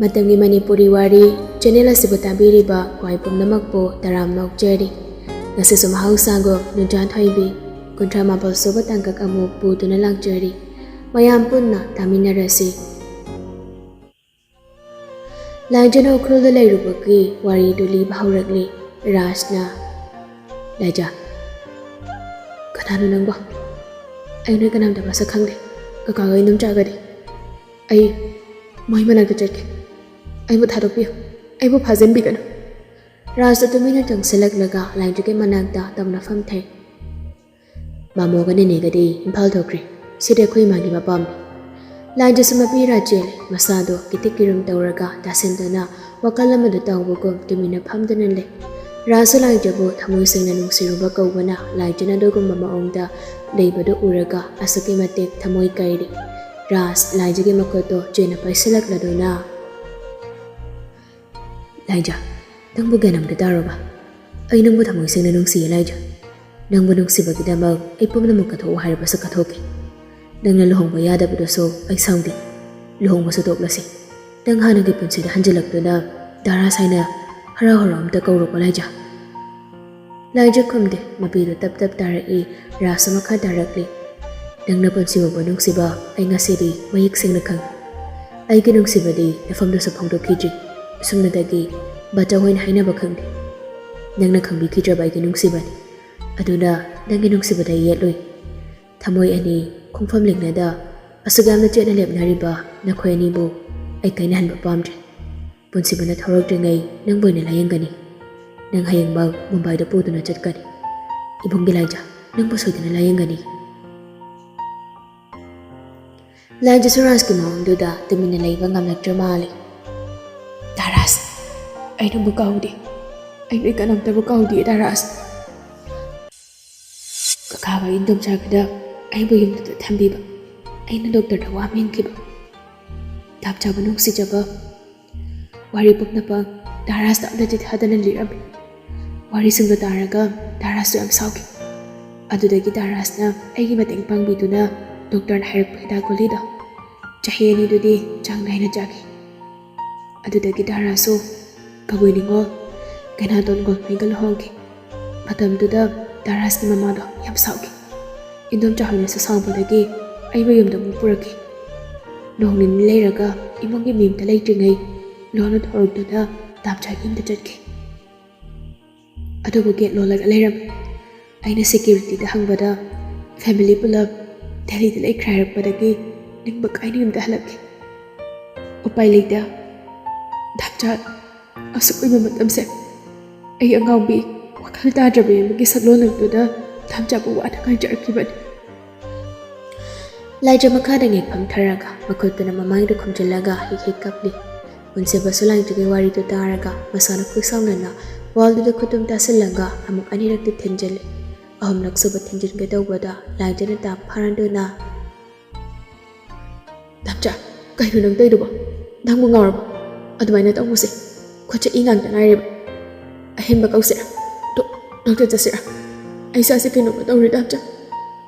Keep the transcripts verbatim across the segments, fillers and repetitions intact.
ꯃꯇꯝꯒꯤ ꯃꯅꯤꯄꯨꯔꯤ ꯋꯥꯔꯤ ꯆꯦꯅꯦꯜ ꯑꯁꯤꯕꯨ ꯇꯥꯕꯤꯔꯤꯕ ꯈ꯭ꯋꯥꯏ ꯄꯨꯝꯅꯃꯛꯄꯨ ꯇꯔꯥꯝꯅ ꯑꯣꯛꯆꯔꯤ꯫ ꯉꯁꯤꯁꯨ ꯃꯍꯧꯁꯥꯒꯨꯝ ꯅꯨꯡꯖꯥ ꯊꯣꯏꯕꯤ ꯀꯨꯟꯊ꯭ꯔꯥ ꯃꯥꯄꯜ ꯁꯨꯕ ꯇꯥꯡꯀꯛ ꯑꯃꯨꯛ ꯄꯨꯗꯨꯅ ꯂꯥꯛꯆꯔꯤ꯫ ꯃꯌꯥꯝ ꯄꯨꯟꯅ ꯇꯥꯃꯤꯟꯅꯔꯁꯤ꯫ ꯂꯥꯏꯖꯅ ꯎꯈ꯭ꯔꯨꯜꯗ ꯂꯩꯔꯨꯕꯒꯤ ꯋꯥꯔꯤꯗꯨ ꯂꯤꯕ ꯍꯧꯔꯛꯂꯤ꯫ ꯔꯥꯖꯅ, "ꯂꯥꯏꯖ, ꯀꯅꯥꯅꯣ ꯅꯪꯕꯣ? ꯑꯩ ꯅꯣꯏ ꯀꯅꯥꯝꯇ ꯃꯁꯛ ꯈꯪꯗꯦ꯫ ꯀꯀꯥꯒ ꯏꯟꯗꯣꯝꯆꯥꯒꯗꯤ? ꯑꯩ ꯃꯣꯏ ꯃꯅꯥꯛꯇ ꯆꯠꯀꯦ꯫ ꯑꯩꯕꯨ ꯊꯥꯗꯣꯛꯄꯤꯌꯨ꯫ ꯑꯩꯕꯨ ꯐꯥꯖꯤꯟꯕꯤꯒꯅꯨ꯫" ꯔꯥꯖꯇ ꯇꯨꯃꯤꯟꯅ ꯆꯪꯁꯤꯜꯂꯛꯂꯒ ꯂꯥꯏꯖꯒꯤ ꯃꯅꯥꯛꯇ ꯇꯞꯅ ꯐꯝꯊꯩ꯫ "ꯃꯥꯃꯣꯒ ꯅꯦꯅꯦꯒꯗꯤ ꯏꯝꯐꯥꯜ ꯊꯣꯛꯈ꯭ꯔꯦ꯫ ꯁꯤꯗꯤ ꯑꯩꯈꯣꯏ ꯏꯃꯥꯒꯤ ꯃꯄꯥꯝꯅꯤ꯫" ꯂꯥꯏꯖꯁꯨ ꯃꯄꯤ ꯏꯔꯥ ꯆꯦꯜꯂꯦ꯫ ꯃꯁꯥꯗꯣ ꯀꯤꯊꯤꯛ ꯀꯤꯔꯨꯝ ꯇꯧꯔꯒ ꯇꯥꯁꯤꯟꯗꯨꯅ ꯋꯥꯈꯜ ꯑꯃꯗ ꯇꯥꯎꯕꯒꯨꯝ ꯇꯨꯃꯤꯟꯅ ꯐꯝꯗꯨꯅ ꯂꯩ꯫ ꯔꯥꯖꯁꯨ ꯂꯥꯏꯖꯕꯨ ꯊꯃꯣꯏ ꯁꯦꯡꯅ ꯅꯨꯡꯁꯤꯔꯨꯕ ꯀꯧꯕꯅ ꯂꯥꯏꯖꯅ ꯑꯗꯨꯒꯨꯝꯕ ꯃꯑꯣꯡꯗ ꯂꯩꯕꯗꯨ ꯎꯔꯒ ꯑꯁꯨꯛꯀꯤ ꯃꯇꯤꯛ ꯊꯃꯣꯏ ꯀꯥꯏꯔꯤ꯫ ꯔꯥꯖ ꯂꯥꯏꯖꯒꯤ ꯃꯈꯨꯠꯇꯣ ꯆꯦꯅ ꯄꯥꯏꯁꯤꯜꯂꯛꯂꯗꯨꯅ, "ꯂꯥꯏꯖ, ꯅꯪꯕꯨ ꯒ꯭ꯌꯥꯟ ꯑꯝꯇ ꯇꯥꯔꯣꯕ? ꯑꯩ ꯅꯪꯕꯨ ꯊꯃꯣꯏ ꯁꯦꯡꯅ ꯅꯨꯡꯁꯤꯌꯦ ꯂꯥꯏꯖ꯫ ꯅꯪꯕꯨ ꯅꯨꯡꯁꯤꯕꯒꯤꯗꯃꯛ ꯑꯩ ꯄꯨꯝꯅꯃꯛ ꯀꯠꯊꯣꯛꯑꯣ ꯍꯥꯏꯔꯕꯁꯨ ꯀꯠꯊꯣꯛꯀꯦ꯫ ꯅꯪꯅ ꯂꯨꯍꯣꯡꯕ ꯌꯥꯗꯕꯗꯨꯁꯨ ꯑꯩ ꯁꯥꯎꯗꯦ꯫ ꯂꯨꯍꯣꯡꯕꯁꯨ ꯇꯣꯛꯂꯁꯤ꯫ ꯅꯪ ꯍꯥꯟꯅꯒꯤ ꯄꯨꯟꯁꯤꯗ ꯍꯟꯖꯤꯜꯂꯛꯇꯨꯅ ꯗꯥꯔꯥꯁ ꯍꯥꯏꯅ ꯍꯔꯥꯎ ꯍꯔꯥꯎ ꯑꯝꯇ ꯀꯧꯔꯣꯀꯣ ꯂꯥꯏꯖ꯫" ꯂꯥꯏꯖ ꯈꯨꯝꯗꯦ꯫ ꯃꯄꯤꯗꯨ ꯇꯞ ꯇꯞ ꯇꯥꯔꯛꯏ꯫ ꯔꯥꯖꯁꯨ ꯃꯈꯥ ꯇꯥꯔꯛꯂꯤ꯫ "ꯅꯪꯅ ꯄꯨꯟꯁꯤ ꯃꯄꯨ ꯅꯨꯡꯁꯤꯕ ꯑꯩ ꯉꯁꯤꯗꯤ ꯃꯌꯦꯛ ꯁꯦꯡꯅ ꯈꯪꯏ꯫ ꯑꯩꯒꯤ ꯅꯨꯡꯁꯤꯕꯗꯤ ꯅꯐꯝꯗꯁꯨ ꯐꯣꯡꯗꯣꯛꯈꯤꯗ꯭ꯔꯤ꯫ ꯑꯁꯨꯝꯅꯗꯒꯤ ꯕꯥꯆꯧ ꯍꯣꯏꯅ ꯍꯥꯏꯅꯕ ꯈꯪꯗꯦ꯫ ꯅꯪꯅ ꯈꯪꯕꯤꯈꯤꯗ꯭ꯔꯕ ꯑꯩꯒꯤ ꯅꯨꯡꯁꯤꯕꯅꯤ꯫ ꯑꯗꯨꯅ ꯅꯪꯒꯤ ꯅꯨꯡꯁꯤꯕꯗ ꯑꯩ ꯌꯦꯠꯂꯨꯏ꯫ ꯊꯃꯣꯏ ꯑꯅꯤ ꯈꯣꯡꯐꯝ ꯂꯦꯡꯅꯗ ꯑꯁꯨꯛ ꯌꯥꯝꯅ ꯆꯦꯠꯅ ꯂꯦꯞꯅꯔꯤꯕ ꯅꯈꯣꯏ ꯑꯅꯤꯕꯨ ꯑꯩ ꯀꯥꯏꯅꯍꯟꯕ ꯄꯥꯝꯗ꯭ꯔꯦ꯫ ꯄꯨꯟꯁꯤꯕꯅ ꯊꯧꯔꯛꯇ꯭ꯔꯤꯉꯩ ꯅꯪꯕꯨ ꯑꯣꯏꯅ ꯂꯥꯌꯦꯡꯒꯅꯤ꯫ ꯅꯪ ꯍꯌꯦꯡꯃꯛ ꯃꯨꯝꯕꯥꯏꯗ ꯄꯨꯗꯨꯅ ꯆꯠꯀꯅꯤ꯫ ꯏꯕꯨꯡꯒꯤ ꯂꯥꯏꯖ, ꯅꯪꯕꯨ ꯁꯣꯏꯗꯅ ꯂꯥꯌꯦꯡꯒꯅꯤ꯫" ꯂꯥꯏꯖꯁꯨ ꯔꯥꯖꯀꯤ ꯃꯑꯣꯡꯗꯨꯗ ꯇꯨꯃꯤꯟꯅ ꯂꯩꯕ ꯉꯝꯂꯛꯇ꯭ꯔ ꯃꯥꯜꯂꯤ꯫ "ꯗꯥꯔꯥꯁ, ꯑꯩ ꯅꯪꯕꯨ ꯀꯥꯎꯗꯦ꯫ ꯑꯩ ꯅꯣꯏ ꯀꯅꯥꯝꯇꯕꯨ ꯀꯥꯎꯗꯦ ꯗꯥꯔꯥꯁ꯫ ꯀꯀꯥꯒ ꯏꯟꯗꯣꯝꯆꯥꯒꯗ ꯑꯩꯕꯨ ꯌꯨꯝꯗꯨꯗ ꯊꯝꯕꯤꯕ, ꯑꯩꯅ ꯗꯣꯛꯇꯔꯗ ꯋꯥ ꯃꯦꯟꯈꯤꯕ, ꯇꯥꯞꯆꯥꯕ ꯅꯨꯡꯁꯤꯖꯕ, ꯋꯥꯔꯤ ꯄꯨꯝꯅꯃꯛ ꯗꯥꯔꯥꯁꯇ ꯑꯝꯇ ꯆꯤꯊꯗꯅ ꯂꯤꯔꯝꯃꯤ꯫ ꯋꯥꯔꯤꯁꯤꯡꯗꯣ ꯇꯥꯔꯒ ꯗꯥꯔꯥꯁꯁꯨ ꯌꯥꯝ ꯁꯥꯎꯈꯤ꯫ ꯑꯗꯨꯗꯒꯤ ꯗꯥꯔꯥꯁꯅ ꯑꯩꯒꯤ ꯃꯇꯦꯡ ꯄꯥꯡꯕꯤꯗꯨꯅ ꯗꯣꯛꯇꯔꯅ ꯍꯥꯏꯔꯛꯄ ꯍꯤꯗꯥꯛ ꯒꯨꯂꯤꯗꯣ ꯆꯍꯤ ꯑꯅꯤꯗꯨꯗꯤ ꯆꯥꯡ ꯅꯥꯏꯅ ꯆꯥꯈꯤ꯫ ꯑꯗꯨꯗꯒꯤ ꯗꯥꯔꯥꯁꯨ ꯀꯕꯨꯏ ꯅꯤꯉꯣꯜ ꯀꯩꯅꯥꯇꯣꯟ ꯒꯣꯜꯃꯩꯒ ꯂꯨꯍꯣꯡꯈꯤ꯫ ꯃꯇꯝꯗꯨꯗ ꯗꯥꯔꯥꯁꯀꯤ ꯃꯃꯥꯗꯣ ꯌꯥꯝ ꯁꯥꯎꯈꯤ꯫ ꯏꯟꯗꯣꯝꯆꯥ ꯍꯣꯏꯅꯁꯨ ꯁꯥꯎꯕꯗꯒꯤ ꯑꯩꯕꯨ ꯌꯨꯝꯗ ꯑꯃꯨꯛ ꯄꯨꯔꯛꯈꯤ꯫ ꯅꯣꯡ ꯅꯤꯅꯤ ꯂꯩꯔꯒ ꯏꯃꯨꯡꯒꯤ ꯃꯤ ꯑꯝꯇ ꯂꯩꯇ꯭ꯔꯤꯉꯩ ꯂꯣꯟꯅ ꯊꯣꯔꯛꯇꯨꯅ ꯗꯥꯝꯆꯥꯒꯤ ꯌꯨꯝꯗ ꯆꯠꯈꯤ꯫ ꯑꯗꯨꯕꯨ ꯒꯦꯠ ꯂꯣꯜꯂꯒ ꯂꯩꯔꯝꯃꯤ꯫ ꯑꯩꯅ ꯁꯦꯀ꯭ꯌꯨꯔꯤꯇꯤꯗ ꯍꯪꯕꯗ ꯐꯦꯃꯤꯂꯤ ꯄꯨꯂꯞ ꯗꯦꯜꯂꯤꯗ ꯂꯩꯈ꯭ꯔꯦ ꯍꯥꯏꯔꯛꯄꯗꯒꯤ ꯅꯤꯡꯕ ꯀꯥꯏꯅ ꯌꯨꯝꯗ ꯍꯜꯂꯛꯈꯤ꯫ ꯎꯄꯥꯏ ꯂꯩꯇꯦ꯫ ꯗꯥꯝꯆꯥ ꯑꯁꯨꯛ ꯀꯨꯏꯕ ꯃꯇꯝꯁꯦ ꯑꯩ ꯑꯉꯥꯎꯕꯤ ꯋꯥꯈꯜ ꯇꯥꯗ꯭ꯔꯕꯤ ꯑꯃꯒꯤ ꯁꯛꯂꯣꯟ ꯑꯗꯨꯗ ꯗꯥꯝꯆꯥꯕꯨ ꯋꯥꯅ ꯉꯥꯏꯖꯔꯛꯈꯤꯕꯅꯤ꯫ ꯂꯥꯏꯖ ꯃꯈꯥꯗ ꯉꯦꯛ ꯐꯝꯊꯔꯒ ꯃꯈꯨꯠꯇꯨꯅ ꯃꯃꯥꯏꯗ ꯈꯨꯝꯖꯤꯜꯂꯒ ꯍꯤꯛ ꯍꯤꯛ ꯀꯞꯂꯤ꯫ ꯄꯨꯟꯁꯤꯕꯁꯨ ꯂꯥꯏꯖꯒꯤ ꯋꯥꯔꯤꯗꯨ ꯇꯥꯔꯒ ꯃꯁꯥꯅ ꯈꯨꯠ ꯁꯥꯎꯅꯅ ꯋꯥꯜꯗꯨꯗ ꯈꯨꯠꯇꯨꯝ ꯇꯥꯁꯤꯜꯂꯒ ꯑꯃꯨꯛ ꯑꯅꯤꯔꯛꯇꯤ ꯊꯤꯟꯖꯤꯜꯂꯤ꯫ ꯑꯍꯨꯝꯂꯛ ꯁꯨꯕ ꯊꯤꯟꯖꯤꯟꯒꯦ ꯇꯧꯕꯗ ꯂꯥꯏꯖꯅ ꯇꯥꯞ ꯐꯥꯔꯟꯗꯨꯅ, "ꯗꯥꯝꯆꯥ, ꯀꯩꯅꯣ ꯅꯪ ꯇꯧꯔꯤꯗꯨꯕꯣ? ꯅꯪꯕꯨ ꯉꯥꯎꯔꯕꯣ? ꯑꯗꯨꯃꯥꯏꯅ ꯇꯧꯅꯨꯁꯦ꯫ ꯈꯨꯠꯁꯦ ꯏ ꯉꯥꯛꯇ ꯉꯥꯏꯔꯦꯕ꯫ ꯑꯍꯦꯟꯕ ꯀꯧꯁꯤꯔꯥ? ꯗꯣ-, ꯗꯣꯛꯇꯔ ꯆꯠꯁꯤꯔꯥ? ꯑꯩ ꯏꯁꯥꯁꯦ ꯀꯩꯅꯣꯝꯃ ꯇꯧꯔꯦ, ꯗꯥꯝꯆꯥ꯫"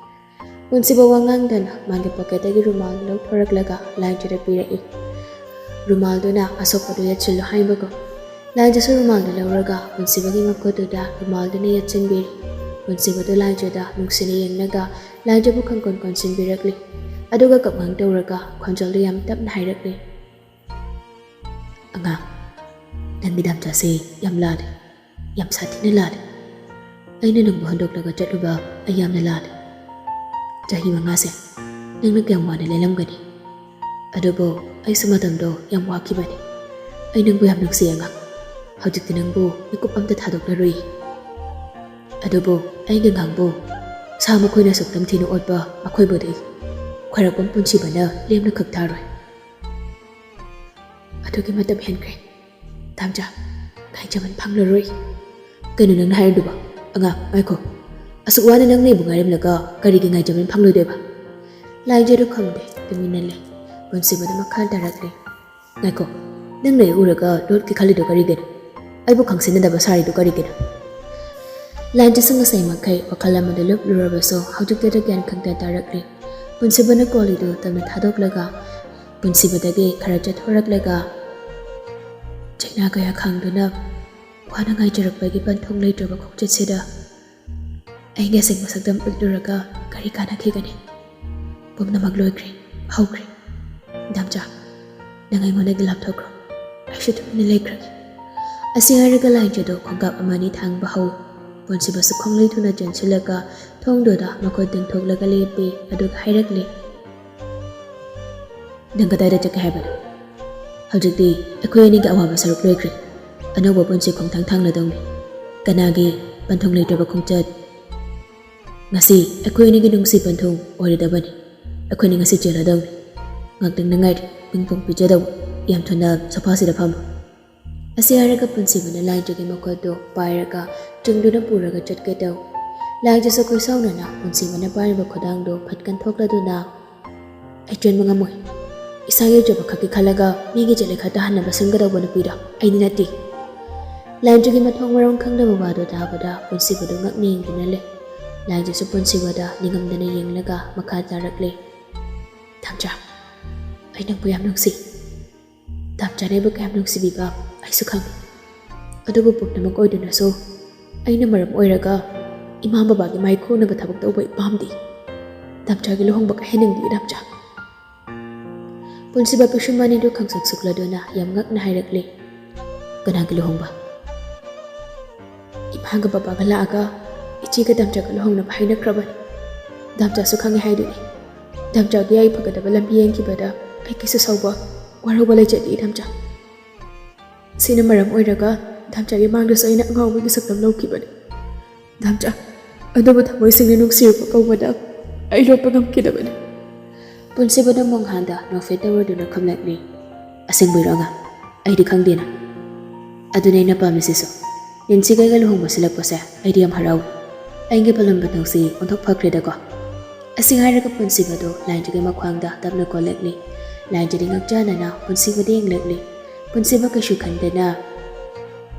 ꯄꯨꯟꯁꯤꯕ ꯋꯥ ꯉꯥꯡꯗꯅ ꯃꯥꯒꯤ ꯄꯣꯀꯦꯠꯇꯒꯤ ꯔꯨꯃꯥꯜ ꯂꯧꯊꯣꯔꯛꯂꯒ ꯂꯥꯏꯖꯗ ꯄꯤꯔꯛꯏ꯫ ꯔꯨꯃꯥꯜꯗꯨꯅ ꯑꯁꯣꯛꯄꯗꯨ ꯌꯦꯠꯁꯤꯜꯂꯨ ꯍꯥꯏꯕꯒꯨꯝ꯫ ꯂꯥꯏꯖꯁꯨ ꯔꯨꯃꯥꯜꯗꯨ ꯂꯧꯔꯒ ꯄꯨꯟꯁꯤꯕꯒꯤ ꯃꯈꯨꯠꯇꯨꯗ ꯔꯨꯃꯥꯜꯗꯨꯅ ꯌꯦꯠꯁꯤꯟꯕꯤꯔꯤ꯫ ꯄꯨꯟꯁꯤꯕꯗꯨ ꯂꯥꯏꯖꯗ ꯅꯨꯡꯁꯤꯅ ꯌꯦꯡꯂꯒ ꯂꯥꯏꯖꯕꯨ ꯈꯪꯀꯣꯟ ꯀꯣꯟꯁꯤꯟꯕꯤꯔꯛꯂꯤ꯫ ꯑꯗꯨꯒ ꯀꯞꯉꯥꯡ ꯇꯧꯔꯒ ꯈꯣꯟꯖꯦꯜꯗꯨ ꯌꯥꯝ ꯇꯞꯅ ꯍꯥꯏꯔꯛꯂꯤ, "ꯑꯉꯥꯡ, ꯅꯪꯒꯤ ꯗꯥꯝꯆꯥꯁꯦ ꯌꯥꯝ ꯂꯥꯜꯂꯦ, ꯌꯥꯝ ꯁꯥꯊꯤꯅ ꯂꯥꯜꯂꯦ꯫ ꯑꯩꯅ ꯅꯪꯕꯨ ꯍꯟꯗꯣꯛꯂꯒ ꯆꯠꯂꯨꯕ ꯑꯩ ꯌꯥꯝꯅ ꯂꯥꯜꯂꯦ꯫ ꯆꯍꯤ ꯃꯉꯥꯁꯦ ꯅꯪꯅ ꯀꯌꯥꯝ ꯋꯥꯅ ꯂꯦꯜꯂꯝꯒꯅꯤ? ꯑꯗꯨꯕꯨ ꯑꯩꯁꯨ ꯃꯇꯝꯗꯣ ꯌꯥꯝ ꯋꯥꯈꯤꯕꯅꯤ꯫ ꯑꯩ ꯅꯪꯕꯨ ꯌꯥꯝ ꯅꯨꯡꯁꯤ ꯑꯉꯥꯡ꯫ ꯍꯧꯖꯤꯛꯇꯤ ꯅꯪꯕꯨ ꯃꯤꯀꯨꯞ ꯑꯝꯇ ꯊꯥꯗꯣꯛꯂꯔꯣꯏ꯫ ꯑꯗꯨꯕꯨ ꯑꯩꯒꯤ ꯑꯉꯥꯡꯕꯨ ꯁꯥ ꯃꯈꯣꯏꯅ ꯑꯁꯨꯛꯇꯝ ꯊꯤꯅ ꯑꯣꯠꯄ ꯃꯈꯣꯏꯕꯨꯗꯤ ꯈ꯭ꯋꯥꯏꯔꯥꯛꯄꯝ ꯄꯨꯟꯁꯤꯕꯅ ꯂꯦꯝꯅ ꯈꯛ ꯊꯥꯔꯣꯏ꯫ ꯑꯗꯨꯒꯤ ꯃꯇꯝ ꯍꯦꯟꯈ꯭ꯔꯦ꯫ ꯗꯥꯝꯆꯥ, ꯉꯥꯏꯖꯃꯟ ꯐꯪꯂꯔꯣꯏ꯫" "ꯀꯩꯅꯣ ꯅꯪꯅ ꯍꯥꯏꯔꯤꯗꯨꯕꯣ? ꯑꯉꯥꯡ, ꯉꯥꯏꯈꯣ꯫ ꯑꯁꯨꯛ ꯋꯥꯅ ꯅꯪꯅ ꯑꯩꯕꯨ ꯉꯥꯏꯔꯝꯂꯒ ꯀꯔꯤꯒꯤ ꯉꯥꯏꯖꯃꯟ ꯐꯪꯂꯣꯏꯗꯣꯏꯕ?" ꯂꯥꯏꯖꯗꯨ ꯈꯪꯗꯦ, ꯇꯨꯃꯤꯟꯅ ꯂꯩ꯫ ꯄꯨꯟꯁꯤꯕꯗ ꯃꯈꯥ ꯇꯥꯔꯛꯂꯤ, "ꯉꯥꯏꯈꯣ, ꯅꯪꯅ ꯑꯩ ꯎꯔꯒ ꯂꯣꯠꯀꯦ ꯈꯜꯂꯤꯗꯣ ꯀꯔꯤꯒꯤꯅꯣ? ꯑꯩꯕꯨ ꯈꯪꯁꯤꯟꯅꯗꯕ ꯁꯥꯔꯤꯗꯣ ꯀꯔꯤꯒꯤꯅꯣ?" ꯂꯥꯏꯖꯁꯨ ꯉꯁꯥꯏ ꯃꯈꯩ ꯋꯥꯈꯜ ꯑꯃꯗ ꯂꯨꯞꯂꯨꯔꯕꯁꯨ ꯍꯧꯖꯤꯛꯇꯗ ꯒ꯭ꯌꯥꯟ ꯈꯪꯇ ꯇꯥꯔꯛꯂꯤ꯫ ꯄꯨꯟꯁꯤꯕꯅ ꯀꯣꯂꯤꯗꯨ ꯇꯞꯅ ꯊꯥꯗꯣꯛꯂꯒ ꯄꯨꯟꯁꯤꯕꯗꯒꯤ ꯈꯔ ꯆꯠꯊꯣꯔꯛꯂꯒ, ꯆꯩꯅꯥ ꯀꯌꯥ ꯈꯥꯡꯗꯨꯅ ꯋꯥꯅ ꯉꯥꯏꯖꯔꯛꯄꯒꯤ ꯄꯟꯊꯨꯡ ꯂꯩꯇ꯭ꯔꯕ ꯈꯣꯡꯆꯠꯁꯤꯗ ꯑꯩꯒꯤ ꯑꯁꯦꯡꯕ ꯁꯛꯇꯝ ꯎꯠꯂꯨꯔꯒ ꯀꯔꯤ ꯀꯥꯟꯅꯈꯤꯒꯅꯤ? ꯄꯨꯝꯅꯃꯛ ꯂꯣꯏꯈ꯭ꯔꯦ, ꯍꯧꯈ꯭ꯔꯦ꯫ ꯗꯥꯝꯆꯥ, ꯅꯪ ꯑꯩꯉꯣꯟꯗꯒꯤ ꯂꯥꯞꯊꯣꯛꯈ꯭ꯔꯣ, ꯑꯩꯁꯨ ꯇꯨꯃꯤꯟꯅ ꯂꯩꯈ꯭ꯔꯒꯦ꯫ ꯑꯁꯤ ꯍꯥꯏꯔꯒ ꯂꯥꯏꯖꯗꯣ ꯈꯣꯡꯀꯥꯞ ꯑꯃꯅꯤ ꯊꯥꯡꯕ ꯍꯧꯏ꯫ ꯄꯨꯟꯁꯤꯕꯁꯨ ꯈꯣꯡꯂꯩ ꯊꯨꯅ ꯆꯦꯟꯁꯤꯜꯂꯒ ꯊꯣꯡꯗꯨꯗ ꯃꯈꯨꯠ ꯇꯤꯡꯊꯣꯛꯂꯒ ꯂꯦꯞꯄꯤ, ꯑꯗꯨꯒ ꯍꯥꯏꯔꯛꯂꯤ, "ꯅꯪ ꯀꯗꯥꯏꯗ ꯆꯠꯀꯦ ꯍꯥꯏꯕꯅꯣ? ꯍꯧꯖꯤꯛꯇꯤ ꯑꯩꯈꯣꯏ ꯑꯅꯤꯒꯤ ꯑꯋꯥꯕ ꯁꯔꯨꯛ ꯂꯣꯏꯈ꯭ꯔꯦ꯫ ꯑꯅꯧꯕ ꯄꯨꯟꯁꯤ ꯈꯣꯡꯊꯥꯡ ꯊꯥꯡꯂꯗꯧꯅꯤ꯫ ꯀꯅꯥꯒꯤ ꯄꯟꯊꯨꯡ ꯂꯩꯇ꯭ꯔꯕ ꯈꯣꯡꯆꯠ? ꯉꯁꯤ ꯑꯩꯈꯣꯏ ꯑꯅꯤꯒꯤ ꯅꯨꯡꯁꯤ ꯄꯟꯊꯨꯡ ꯑꯣꯏꯔꯗꯕꯅꯤ꯫ ꯑꯩꯈꯣꯏꯅꯤ ꯉꯁꯤ ꯆꯦꯜꯂꯗꯧꯅꯤ꯫ ꯉꯥꯛꯇꯪꯗ ꯉꯥꯏꯔꯦ, ꯄꯤꯡ ꯄꯣꯡ ꯄꯤꯖꯗꯧꯕ꯫ ꯌꯥꯝ ꯊꯨꯅ ꯁꯣꯐꯥꯁꯤꯗ ꯐꯝꯃꯨ"꯫ ꯑꯁꯤ ꯍꯥꯏꯔꯒ ꯄꯨꯟꯁꯤꯕꯅ ꯂꯥꯏꯖꯒꯤ ꯃꯈꯨꯠꯇꯨ ꯄꯥꯏꯔꯒ ꯆꯤꯡꯗꯨꯅ ꯄꯨꯔꯒ ꯆꯠꯀꯦ ꯇꯧ꯫ ꯂꯥꯏꯖꯁꯨ ꯈꯣꯏꯁꯥꯎꯅꯅ ꯄꯨꯟꯁꯤꯕꯅ ꯄꯥꯏꯔꯤꯕ ꯈꯨꯗꯥꯡꯗꯨ ꯐꯠ ꯀꯟꯊꯣꯛꯂꯗꯨꯅ, "ꯑꯩ ꯆꯦꯟꯕ ꯉꯝꯃꯣꯏ꯫ ꯏꯁꯥꯒꯤ ꯑꯣꯏꯖꯕ ꯈꯛꯀꯤ ꯈꯜꯂꯒ ꯃꯤꯒꯤ ꯏꯖꯠ ꯏꯈꯠ ꯇꯥꯍꯟꯅꯕ ꯁꯤꯟꯒꯗꯧꯕ ꯅꯨꯄꯤꯗꯣ ꯑꯩꯗꯤ ꯅꯠꯇꯦ"꯫ ꯂꯥꯏꯖꯒꯤ ꯃꯊꯣꯡ ꯃꯔꯝ ꯈꯪꯗꯕ ꯋꯥꯗꯨ ꯇꯥꯕꯗ ꯄꯨꯟꯁꯤꯕꯗꯨ ꯉꯛꯅ ꯌꯦꯡꯗꯨꯅ ꯂꯩ꯫ ꯂꯥꯏꯖꯁꯨ ꯄꯨꯟꯁꯤꯕꯗ ꯅꯤꯡꯉꯝꯗꯅ ꯌꯦꯡꯂꯒ ꯃꯈꯥ ꯇꯥꯔꯛꯂꯦ, "ꯗꯥꯝꯆꯥ, ꯑꯩ ꯅꯪꯕꯨ ꯌꯥꯝ ꯅꯨꯡꯁꯤ꯫ ꯗꯥꯝꯆꯥꯅ ꯑꯩꯕꯨ ꯀꯌꯥꯝ ꯅꯨꯡꯁꯤꯕꯤꯕ ꯑꯩꯁꯨ ꯈꯪꯏ꯫ ꯑꯗꯨꯕꯨ ꯄꯨꯝꯅꯃꯛ ꯑꯣꯏꯗꯨꯅꯁꯨ ꯑꯩꯅ ꯃꯔꯝ ꯑꯣꯏꯔꯒ ꯏꯃꯥ ꯕꯕꯥꯒꯤ ꯃꯥꯏꯈꯣꯟꯅꯕ ꯊꯕꯛ ꯇꯧꯕ ꯑꯩ ꯄꯥꯝꯗꯦ꯫ ꯗꯥꯝꯆꯥꯒꯤ ꯂꯨꯍꯣꯡꯕ ꯀꯥꯏꯍꯟꯅꯤꯡꯗꯦ, ꯗꯥꯝꯆꯥ"꯫ ꯄꯨꯟꯁꯤꯕ ꯄꯤꯁꯨꯝ ꯑꯅꯤꯗꯨ ꯈꯪꯁꯛ ꯁꯨꯛꯂꯗꯨꯅ ꯌꯥꯝ ꯉꯛꯅ ꯍꯥꯏꯔꯛꯂꯤ, "ꯀꯅꯥꯒꯤ ꯂꯨꯍꯣꯡꯕ?" "ꯏꯃꯥꯒ ꯕꯕꯥꯒ ꯂꯥꯛꯑꯒ ꯏꯆꯦꯒ ꯗꯥꯝꯆꯥꯒ ꯂꯨꯍꯣꯡꯅꯕ ꯍꯥꯏꯅꯈ꯭ꯔꯕꯅꯤ꯫ ꯗꯥꯝꯆꯥꯁꯨ ꯈꯪꯉꯦ ꯍꯥꯏꯗꯨꯅꯤ꯫ ꯗꯥꯝꯆꯥꯒꯤ ꯌꯥꯏꯐꯒꯗꯕ ꯂꯝꯕꯤ ꯌꯦꯡꯈꯤꯕꯗ ꯑꯩ ꯀꯩꯁꯨ ꯁꯥꯎꯕ, ꯋꯥꯔꯧꯕ ꯂꯩꯖꯗꯦ, ꯗꯥꯝꯆꯥ꯫ ꯁꯤꯅ ꯃꯔꯝ ꯑꯣꯏꯔꯒ ꯗꯥꯝꯆꯥꯒꯤ ꯃꯥꯡꯗꯁꯨ ꯑꯩꯅ ꯑꯉꯥꯎꯕꯒꯤ ꯁꯛꯇꯝ ꯂꯧꯈꯤꯕꯅꯤ꯫ ꯗꯥꯝꯆꯥ, ꯑꯗꯨꯕꯨ ꯊꯃꯣꯏ ꯁꯦꯡꯅ ꯅꯨꯡꯁꯤꯔꯛꯄ ꯀꯧꯕꯗ ꯑꯩ ꯂꯣꯠꯄ ꯉꯝꯈꯤꯗꯕꯅꯤ"꯫ ꯄꯨꯟꯁꯤꯕꯅ ꯃꯣꯡꯍꯥꯟꯗ ꯅꯣꯛꯐꯦꯠ ꯇꯧꯔꯗꯨꯅ ꯈꯨꯝꯂꯛꯂꯤ, "ꯑꯁꯦꯡꯕꯩꯔꯣ ꯑꯉꯥꯡ? ꯑꯩꯗꯤ ꯈꯪꯗꯦꯅ꯫ ꯑꯗꯨꯅꯦ ꯑꯩꯅ ꯄꯥꯝꯃꯤꯁꯤꯁꯨ꯫ ꯅꯤꯟꯁꯤꯒ ꯑꯩꯒ ꯂꯨꯍꯣꯡꯕ ꯁꯤꯜꯂꯛꯄꯁꯦ ꯑꯩꯗꯤ ꯌꯥꯝ ꯍꯔꯥꯎꯏ꯫ ꯑꯩꯒꯤ ꯄꯥꯂꯝꯕ ꯊꯧꯁꯤ ꯑꯣꯟꯊꯣꯛ ꯐꯈ꯭ꯔꯦꯗꯀꯣ"꯫ ꯑꯁꯤ ꯍꯥꯏꯔꯒ ꯄꯨꯟꯁꯤꯕꯗꯨ ꯂꯥꯏꯟꯗꯨꯒꯤ ꯃꯈ꯭ꯋꯥꯡꯗ ꯇꯞꯅ ꯀꯣꯜꯂꯛꯂꯤ꯫ ꯂꯥꯏꯟꯗꯨꯗꯤ ꯉꯛꯆꯥꯅꯅ ꯄꯨꯟꯁꯤꯕꯗ ꯌꯦꯡꯂꯛꯂꯤ꯫ ꯄꯨꯟꯁꯤꯕ ꯀꯩꯁꯨ ꯈꯟꯗꯅ,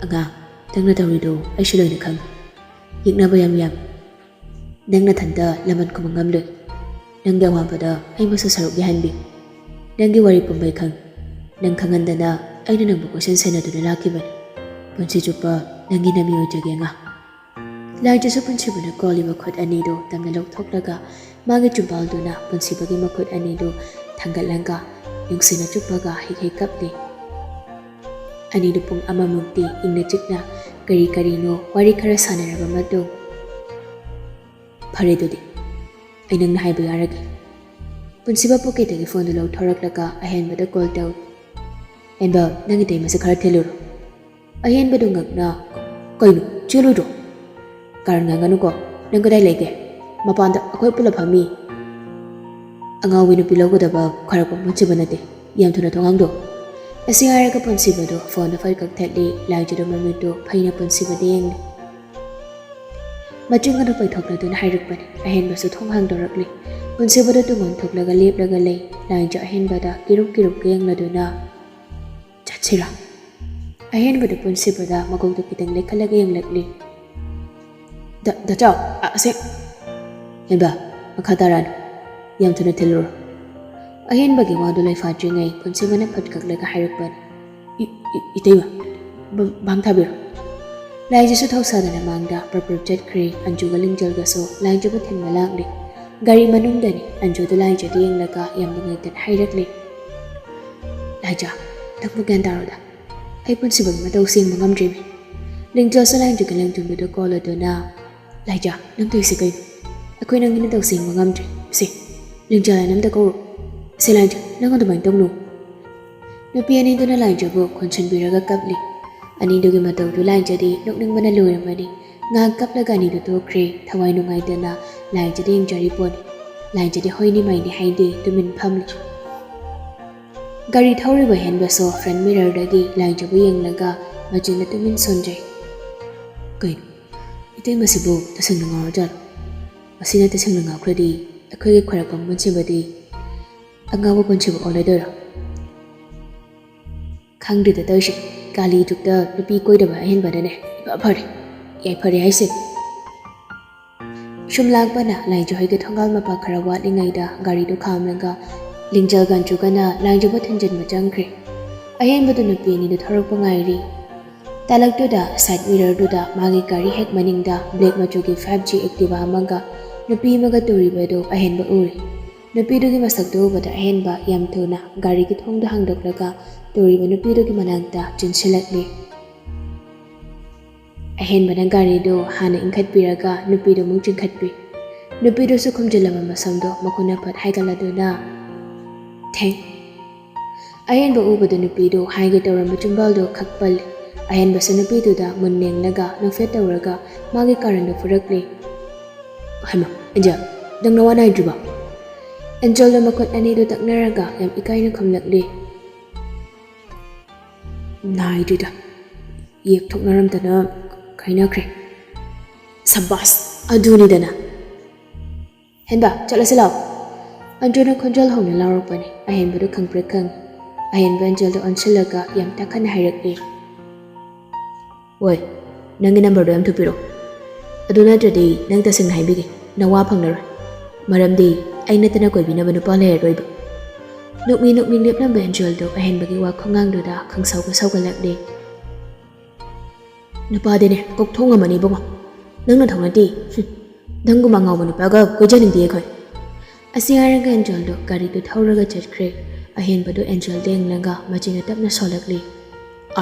"ꯑꯉꯥꯡ, ꯅꯪꯅ ꯇꯧꯔꯤꯗꯨ ꯑꯩꯁꯨ ꯂꯣꯏꯅ ꯈꯪꯏ꯫ ꯌꯦꯛꯅꯕ ꯌꯥꯝ ꯌꯥꯝꯃꯤ꯫ ꯅꯪ ꯅꯊꯟꯇ ꯂꯃꯟ ꯈꯨꯝꯕ ꯉꯝꯂꯣꯏ꯫ ꯅꯪꯒꯤ ꯑꯋꯥꯕꯗ ꯑꯩꯕꯨꯁꯨ ꯁꯔꯨꯛ ꯌꯥꯍꯟꯕꯤꯌꯨ꯫ ꯅꯪꯒꯤ ꯋꯥꯔꯤ ꯄꯨꯝꯕꯩ ꯈꯪ꯫ ꯅꯪ ꯈꯪꯍꯟꯗꯅ ꯑꯩꯅ ꯅꯪꯕꯨ ꯀꯣꯏꯁꯟ ꯁꯦꯟꯅꯗꯨꯅ ꯂꯥꯛꯈꯤꯕꯅꯤ꯫ ꯄꯨꯟꯁꯤ ꯆꯨꯞꯄ ꯅꯪꯒꯤ ꯅꯃꯤ ꯑꯣꯏꯖꯒꯦ, ꯑꯉꯥꯡ꯫ ꯂꯥꯏꯖꯁꯨ ꯄꯨꯟꯁꯤꯕꯅ ꯀꯣꯜꯂꯤꯕ ꯈꯨꯠ ꯑꯅꯤꯗꯨ ꯇꯞꯅ ꯂꯧꯊꯣꯛꯂꯒ ꯃꯥꯒꯤ ꯆꯨꯝꯕꯥꯜꯗꯨꯅ ꯄꯨꯟꯁꯤꯕꯒꯤ ꯃꯈꯨꯠ ꯑꯅꯤꯗꯨ ꯊꯥꯡꯒꯠꯂꯒ ꯅꯨꯡꯁꯤꯅ ꯆꯨꯞꯄꯒ ꯍꯦꯛ ꯍꯦꯛ ꯀꯞꯂꯤ꯫ ꯑꯅꯤꯗꯨ ꯄꯨꯡ ꯑꯃꯃꯨꯛꯇꯤ ꯏꯪꯅ ꯆꯤꯛꯅ ꯀꯔꯤ ꯀꯔꯤꯅꯣ ꯋꯥꯔꯤ ꯈꯔ ꯁꯥꯟꯅꯔꯕ ꯃꯇꯨꯡ, "ꯐꯔꯦ, ꯑꯗꯨꯗꯤ ꯑꯩ ꯅꯪꯅ ꯍꯥꯏꯕ ꯌꯥꯔꯒꯦ꯫" ꯄꯨꯟꯁꯤꯕ ꯄꯣꯀꯦꯠꯇꯒꯤ ꯐꯣꯟꯗꯨ ꯂꯧꯊꯣꯔꯛꯂꯒ ꯑꯍꯦꯟꯕꯗ ꯀꯣꯜ ꯇꯧꯏ꯫ "ꯍꯦꯟꯕ, ꯅꯪꯒꯤ ꯇꯩꯃꯁꯦ ꯈꯔ ꯊꯤꯜꯂꯨꯔꯣ꯫" ꯑꯍꯦꯟꯕꯗꯨ ꯉꯛꯅ, "ꯀꯩꯅꯣ, ꯆꯦꯜꯂꯣꯏꯗ꯭ꯔꯣ?" "ꯀꯥꯔꯟ ꯉꯥꯡꯒꯅꯨꯀꯣ, ꯅꯪ ꯀꯗꯥꯏ ꯂꯩꯒꯦ? ꯃꯄꯥꯟꯗ ꯑꯩꯈꯣꯏ ꯄꯨꯂꯞ ꯐꯝꯃꯤ꯫" "ꯑꯉꯥꯎꯕꯤ ꯅꯨꯄꯤ ꯂꯧꯒꯗꯕ ꯈꯔ ꯄꯨꯟꯁꯤꯕ ꯅꯠꯇꯦ, ꯌꯥꯝ ꯊꯨꯅ ꯊꯣꯡ ꯍꯥꯡꯗꯣꯛ꯫" ꯑꯁꯤ ꯍꯥꯏꯔꯒ ꯄꯨꯟꯁꯤꯕꯗꯨ ꯐꯣꯟꯗ ꯐꯠ ꯀꯛꯊꯠꯂꯤ꯫ ꯂꯥꯏꯖꯗꯨ ꯃꯃꯤꯠꯇꯨ ꯐꯩꯅ ꯄꯨꯟꯁꯤꯕꯗ ꯌꯦꯡꯂꯤ꯫ ꯃꯆꯤꯟ ꯑꯗꯨ ꯄꯩꯊꯣꯛꯂꯗꯨꯅ ꯍꯥꯏꯔꯛꯄꯅꯤ꯫ ꯑꯍꯦꯟꯕꯁꯨ ꯊꯣꯡ ꯍꯥꯡꯗꯣꯔꯛꯂꯤ꯫ ꯄꯨꯟꯁꯤꯕꯗꯨ ꯇꯨꯡ ꯑꯣꯟꯊꯣꯛꯂꯒ ꯂꯦꯞꯂꯒ ꯂꯩ꯫ ꯂꯥꯏꯖ ꯑꯍꯦꯟꯕꯗ ꯀꯤꯔꯨꯛ ꯀꯤꯔꯨꯛ ꯌꯦꯡꯂꯗꯨꯅ, "ꯆꯠꯁꯤꯔꯥ?" ꯑꯍꯦꯟꯕꯗꯨ ꯄꯨꯟꯁꯤꯕꯗ ꯃꯀꯣꯛꯇꯨ ꯈꯤꯇꯪ ꯂꯩꯈꯠꯂꯒ ꯌꯦꯡꯂꯛꯂꯤ꯫ "ꯗ-, ꯗꯥꯆꯥꯎ, ꯑ-, ꯑꯁꯦ-" "ꯍꯦꯟꯕ, ꯃꯈꯥ ꯇꯥꯔꯛꯑꯅꯨ꯫ ꯌꯥꯝ ꯊꯨꯅ ꯊꯤꯜꯂꯨꯔꯣ꯫" ꯑꯍꯦꯟꯕꯒꯤ ꯋꯥꯗꯨ ꯂꯩꯐꯥꯠꯇ꯭ꯔꯤꯉꯩ ꯄꯨꯟꯁꯤꯕꯅ ꯐꯠ ꯀꯛꯂꯒ ꯍꯥꯏꯔꯛꯄꯅꯤ꯫ "ꯏ-, ꯏ-, ꯏꯇꯩꯃ, ꯕ-, ꯚꯥꯡ ꯊꯥꯕꯤꯔꯣ꯫" ꯂꯥꯏꯖꯁꯨ ꯊꯧꯁꯥꯗꯅ ꯃꯥꯡꯗ ꯄ꯭ꯔꯞ ꯄ꯭ꯔꯞ ꯆꯠꯈ꯭ꯔꯦ꯫ ꯑꯟꯖꯨꯒ ꯂꯤꯡꯖꯦꯜꯒꯁꯨ ꯂꯥꯏꯖꯕꯨ ꯊꯤꯟꯕ ꯂꯥꯛꯂꯤ꯫ ꯒꯥꯔꯤ ꯃꯅꯨꯡꯗꯅꯤ꯫ ꯑꯟꯖꯨꯗꯨ ꯂꯥꯏꯖꯗ ꯌꯦꯡꯂꯒ ꯌꯥꯝ ꯅꯨꯡꯉꯥꯏꯇꯅ ꯍꯥꯏꯔꯛꯂꯤ꯫ "ꯂꯥꯏꯖ, ꯅꯪꯕꯨ ꯒ꯭ꯌꯥꯟ ꯇꯥꯔꯣꯗ꯫ ꯑꯩ ꯄꯨꯟꯁꯤꯕꯒꯤ ꯃꯇꯧ ꯁꯦꯡꯕ ꯉꯝꯗ꯭ꯔꯤꯃꯤ꯫" ꯂꯤꯡꯖꯦꯜꯁꯨ ꯂꯥꯏꯖꯒꯤ ꯂꯦꯡꯖꯨꯝꯗꯨꯗ ꯀꯣꯜꯂꯗꯨꯅ, "ꯂꯥꯏꯖ, ꯅꯪ ꯇꯧꯔꯤꯁꯤ ꯀꯩꯅꯣ? ꯑꯩꯈꯣꯏ ꯅꯪꯒꯤ ꯅꯇꯧ ꯁꯦꯡꯕ ꯉꯝꯗ꯭ꯔꯦ꯫ ꯁꯦ, ꯂꯤꯡꯖꯦꯜ ꯍꯥꯏꯅ ꯑꯝꯇ ꯀꯧꯔꯣ꯫ ꯁꯦ ꯂꯥꯏꯖ, ꯅꯪ ꯑꯗꯨꯃꯥꯏꯅ ꯇꯧꯅꯨ꯫" ꯅꯨꯄꯤ ꯑꯅꯤꯗꯨꯅ ꯂꯥꯏꯖꯕꯨ ꯈꯣꯟꯁꯤꯟꯕꯤꯔꯒ ꯀꯞꯂꯤ꯫ ꯑꯅꯤꯗꯨꯒꯤ ꯃꯇꯧꯗꯨ ꯂꯥꯏꯖꯗꯤ ꯅꯣꯛꯅꯤꯡꯕꯅ ꯂꯣꯏꯔꯝꯃꯅꯤ꯫ ꯉꯥꯏꯍꯥꯛ ꯀꯞꯂꯒ ꯑꯅꯤꯗꯨ ꯇꯣꯛꯈ꯭ꯔꯦ꯫ ꯊꯋꯥꯏ ꯅꯨꯡꯉꯥꯏꯇꯅ ꯂꯥꯏꯖꯗ ꯌꯦꯡꯖꯔꯤ ꯄꯣꯠꯅꯤ꯫ ꯂꯥꯏꯖꯗꯤ ꯍꯣꯏꯅꯤ ꯃꯥꯏꯅꯤ ꯍꯥꯏꯗꯦ, ꯇꯨꯃꯤꯟ ꯐꯝꯂꯤ꯫ ꯒꯥꯔꯤ ꯊꯧꯔꯤꯕ ꯍꯦꯟꯕꯁꯨ ꯐ꯭ꯔꯟ ꯃꯤꯔꯔꯗꯒꯤ ꯂꯥꯏꯖꯕꯨ ꯌꯦꯡꯂꯒ ꯃꯆꯤꯟꯗ ꯇꯨꯃꯤꯟ ꯁꯣꯟꯖꯩ꯫ "ꯀꯩꯅꯣ, ꯏꯇꯩꯃꯁꯤꯕꯨ ꯇꯁꯦꯡꯅ ꯉꯥꯎꯔꯖꯥꯠꯂꯣ? ꯃꯁꯤꯅ ꯇꯁꯦꯡꯅ ꯉꯥꯎꯈ꯭ꯔꯗꯤ ꯑꯩꯈꯣꯏꯒꯤ ꯈ꯭ꯋꯥꯏꯔꯥꯛꯄꯝ ꯄꯨꯟꯁꯤꯕꯗꯤ ꯑꯉꯥꯎꯕ ꯄꯨꯟꯁꯤꯕ ꯑꯣꯜꯂꯗꯣꯏꯔꯣ? ꯈꯪꯗ꯭ꯔꯤꯗ ꯇꯧꯔꯤꯁꯦ꯫ ꯀꯥꯂꯤ ꯖꯨꯛꯇ ꯅꯨꯄꯤ ꯀꯣꯏꯗꯕ ꯑꯍꯦꯟꯕꯅꯅꯦ ꯏꯐ ꯐꯔꯦ, ꯌꯥꯏꯐꯔꯦ ꯍꯥꯏꯁꯦ꯫" ꯁꯨꯝ ꯂꯥꯛꯄꯅ ꯂꯥꯏꯖꯍꯣꯏꯒꯤ ꯊꯣꯡꯒꯥꯜ ꯃꯄꯥ ꯈꯔ ꯋꯥꯠꯂꯤꯉꯩꯗ ꯒꯥꯔꯤꯗꯨ ꯈꯥꯝꯂꯒ ꯂꯤꯡꯖꯦꯜꯒ ꯑꯟꯖꯨꯒꯅ ꯂꯥꯏꯖꯕꯨ ꯊꯤꯟꯖꯤꯟꯕ ꯆꯪꯈ꯭ꯔꯦ꯫ ꯑꯍꯦꯟꯕꯗꯨ ꯅꯨꯄꯤ ꯑꯅꯤꯗꯨ ꯊꯧꯔꯛꯄ ꯉꯥꯏꯔꯤ꯫ ꯇꯥꯂꯛꯇꯨꯗ ꯁꯥꯏꯠ ꯃꯤꯔꯔꯗꯨꯗ ꯃꯥꯒꯤ ꯒꯥꯔꯤ ꯍꯦꯛ ꯃꯅꯤꯡꯗ ꯕ꯭ꯂꯦꯛ ꯃꯆꯨꯒꯤ ꯐꯥꯏꯚ ꯖꯤ ꯑꯦꯛꯇꯤꯚꯥ ꯑꯃꯒ ꯅꯨꯄꯤ ꯑꯃꯒ ꯇꯣꯔꯤꯕꯗꯨ ꯑꯍꯦꯟꯕ ꯎꯔꯦ꯫ ꯅꯨꯄꯤꯗꯨꯒꯤ ꯃꯁꯛꯇꯨ ꯎꯕꯗ ꯑꯍꯦꯟꯕ ꯌꯥꯝ ꯊꯨꯅ ꯒꯥꯔꯤꯒꯤ ꯊꯣꯡꯗꯨ ꯍꯥꯡꯗꯣꯛꯂꯒ ꯇꯣꯔꯤꯕ ꯅꯨꯄꯤꯗꯨꯒꯤ ꯃꯅꯥꯛꯇ ꯆꯦꯟꯁꯤꯜꯂꯛꯂꯦ꯫ ꯑꯍꯦꯟꯕꯅ ꯒꯥꯔꯤꯗꯨ ꯍꯥꯟꯅ ꯏꯟꯈꯠꯄꯤꯔꯒ ꯅꯨꯄꯤꯗꯨ ꯑꯃꯨꯛ ꯆꯤꯡꯈꯠꯄꯤ꯫ ꯅꯨꯄꯤꯗꯨꯁꯨ ꯈꯨꯝꯖꯤꯜꯂꯝꯕ ꯃꯁꯝꯗꯣ ꯃꯈꯨꯠꯅ ꯐꯠ ꯍꯥꯏꯒꯠꯂꯗꯨꯅ, "ꯊꯦꯡ!" ꯑꯍꯦꯟꯕ ꯎꯕꯗ ꯅꯨꯄꯤꯗꯨ ꯍꯥꯏꯒꯦ ꯇꯧꯔꯝꯕ ꯆꯤꯝꯕꯥꯜꯗꯨ ꯈꯛ ꯄꯜꯂꯤ꯫ ꯑꯍꯦꯟꯕꯁꯨ ꯅꯨꯄꯤꯗꯨꯗ ꯃꯨꯟ ꯌꯦꯡꯂꯒ ꯅꯣꯛꯐꯦꯠ ꯇꯧꯔꯒ ꯃꯥꯒꯤ ꯀꯥꯔꯟꯗꯨ ꯐꯨꯔꯛꯂꯤ꯫ "ꯍꯩꯃꯥ, ꯑꯦꯟꯖꯦꯜ, ꯅꯪ ꯅꯋꯥ ꯅꯥꯏꯗ꯭ꯔꯤꯕꯣ?" ꯑꯦꯟꯖꯦꯜꯗꯣ ꯃꯈꯨꯠ ꯑꯅꯤꯗꯨ ꯇꯛꯅꯔꯒ ꯌꯥꯝ ꯏꯀꯥꯏꯅ ꯈꯨꯝꯂꯛꯂꯤ꯫ "ꯅꯥꯏꯗ꯭ꯔꯤꯗ, ꯌꯦꯛ ꯊꯣꯛꯅꯔꯝꯗꯅ ꯀꯥꯏꯅꯈ꯭ꯔꯦ꯫" "ꯁꯕꯥꯁ, ꯑꯗꯨꯅꯤꯗꯅ!" "ꯍꯦꯟꯕ, ꯆꯠꯂꯁꯤ ꯂꯥꯛꯑꯣ!" ꯑꯟꯖꯨꯅ ꯈꯣꯟꯖꯦꯜ ꯍꯧꯅ ꯂꯥꯎꯔꯛꯄꯅꯤ꯫ ꯑꯍꯦꯟꯕꯗꯨ ꯈꯪꯄ꯭ꯔꯦꯛ ꯈꯪꯉꯤ꯫ ꯑꯍꯦꯟꯕ ꯑꯦꯟꯖꯦꯜꯗ ꯑꯣꯟꯁꯤꯜꯂꯒ ꯌꯥꯝ ꯇꯥꯈꯠꯅ ꯍꯥꯏꯔꯛꯂꯤ꯫ "ꯍꯣꯏ, ꯅꯪꯒꯤ ꯅꯝꯕꯔꯗꯣ ꯌꯥꯝ ꯊꯨꯞꯄꯤꯔꯣ꯫ ꯑꯗꯨ ꯅꯠꯇ꯭ꯔꯗꯤ ꯅꯪ ꯇꯁꯦꯡꯅ ꯍꯥꯏꯕꯤꯒꯦ, ꯅꯋꯥ ꯐꯪꯂꯔꯣꯏ꯫ ꯃꯔꯝꯗꯤ ꯑꯩ ꯅꯠꯇꯅ ꯀꯣꯏꯕꯤꯅꯕ ꯅꯨꯄꯥ ꯂꯩꯔꯔꯣꯏꯕ꯫" ꯅꯣꯛꯃꯤ ꯅꯣꯛꯃꯤ ꯂꯦꯞꯂꯝꯕ ꯑꯦꯟꯖꯦꯜꯗꯣ ꯑꯍꯦꯟꯕꯒꯤ ꯋꯥ ꯈꯣꯡꯉꯥꯡꯗꯨꯗ ꯈꯪꯁꯥꯎꯒ ꯁꯥꯎꯒꯠꯂꯛꯂꯤ꯫ "ꯅꯨꯄꯥꯗꯤꯅꯦ, ꯀꯣꯛꯊꯣꯡ ꯑꯃꯅꯤ ꯏꯕꯨꯡꯉꯣ꯫ ꯅꯪ ꯅꯊꯧ ꯅꯠꯇꯦ꯫ ꯍꯨꯝ, ꯅꯪꯒꯨꯝꯕ ꯑꯉꯥꯎꯕ ꯅꯨꯄꯥꯒ ꯀꯣꯏꯖꯅꯤꯡꯗꯦ ꯑꯩꯈꯣꯏ꯫" ꯑꯁꯤ ꯍꯥꯏꯔꯒ ꯑꯦꯟꯖꯦꯜꯗꯣ ꯒꯥꯔꯤꯗꯨ ꯊꯧꯔꯒ ꯆꯠꯈ꯭ꯔꯦ꯫ ꯑꯍꯦꯟꯕꯗꯨ ꯑꯦꯟꯖꯦꯜꯗ ꯌꯦꯡꯂꯒ ꯃꯆꯤꯟꯗ ꯇꯞꯅ ꯁꯣꯜꯂꯛꯂꯤ꯫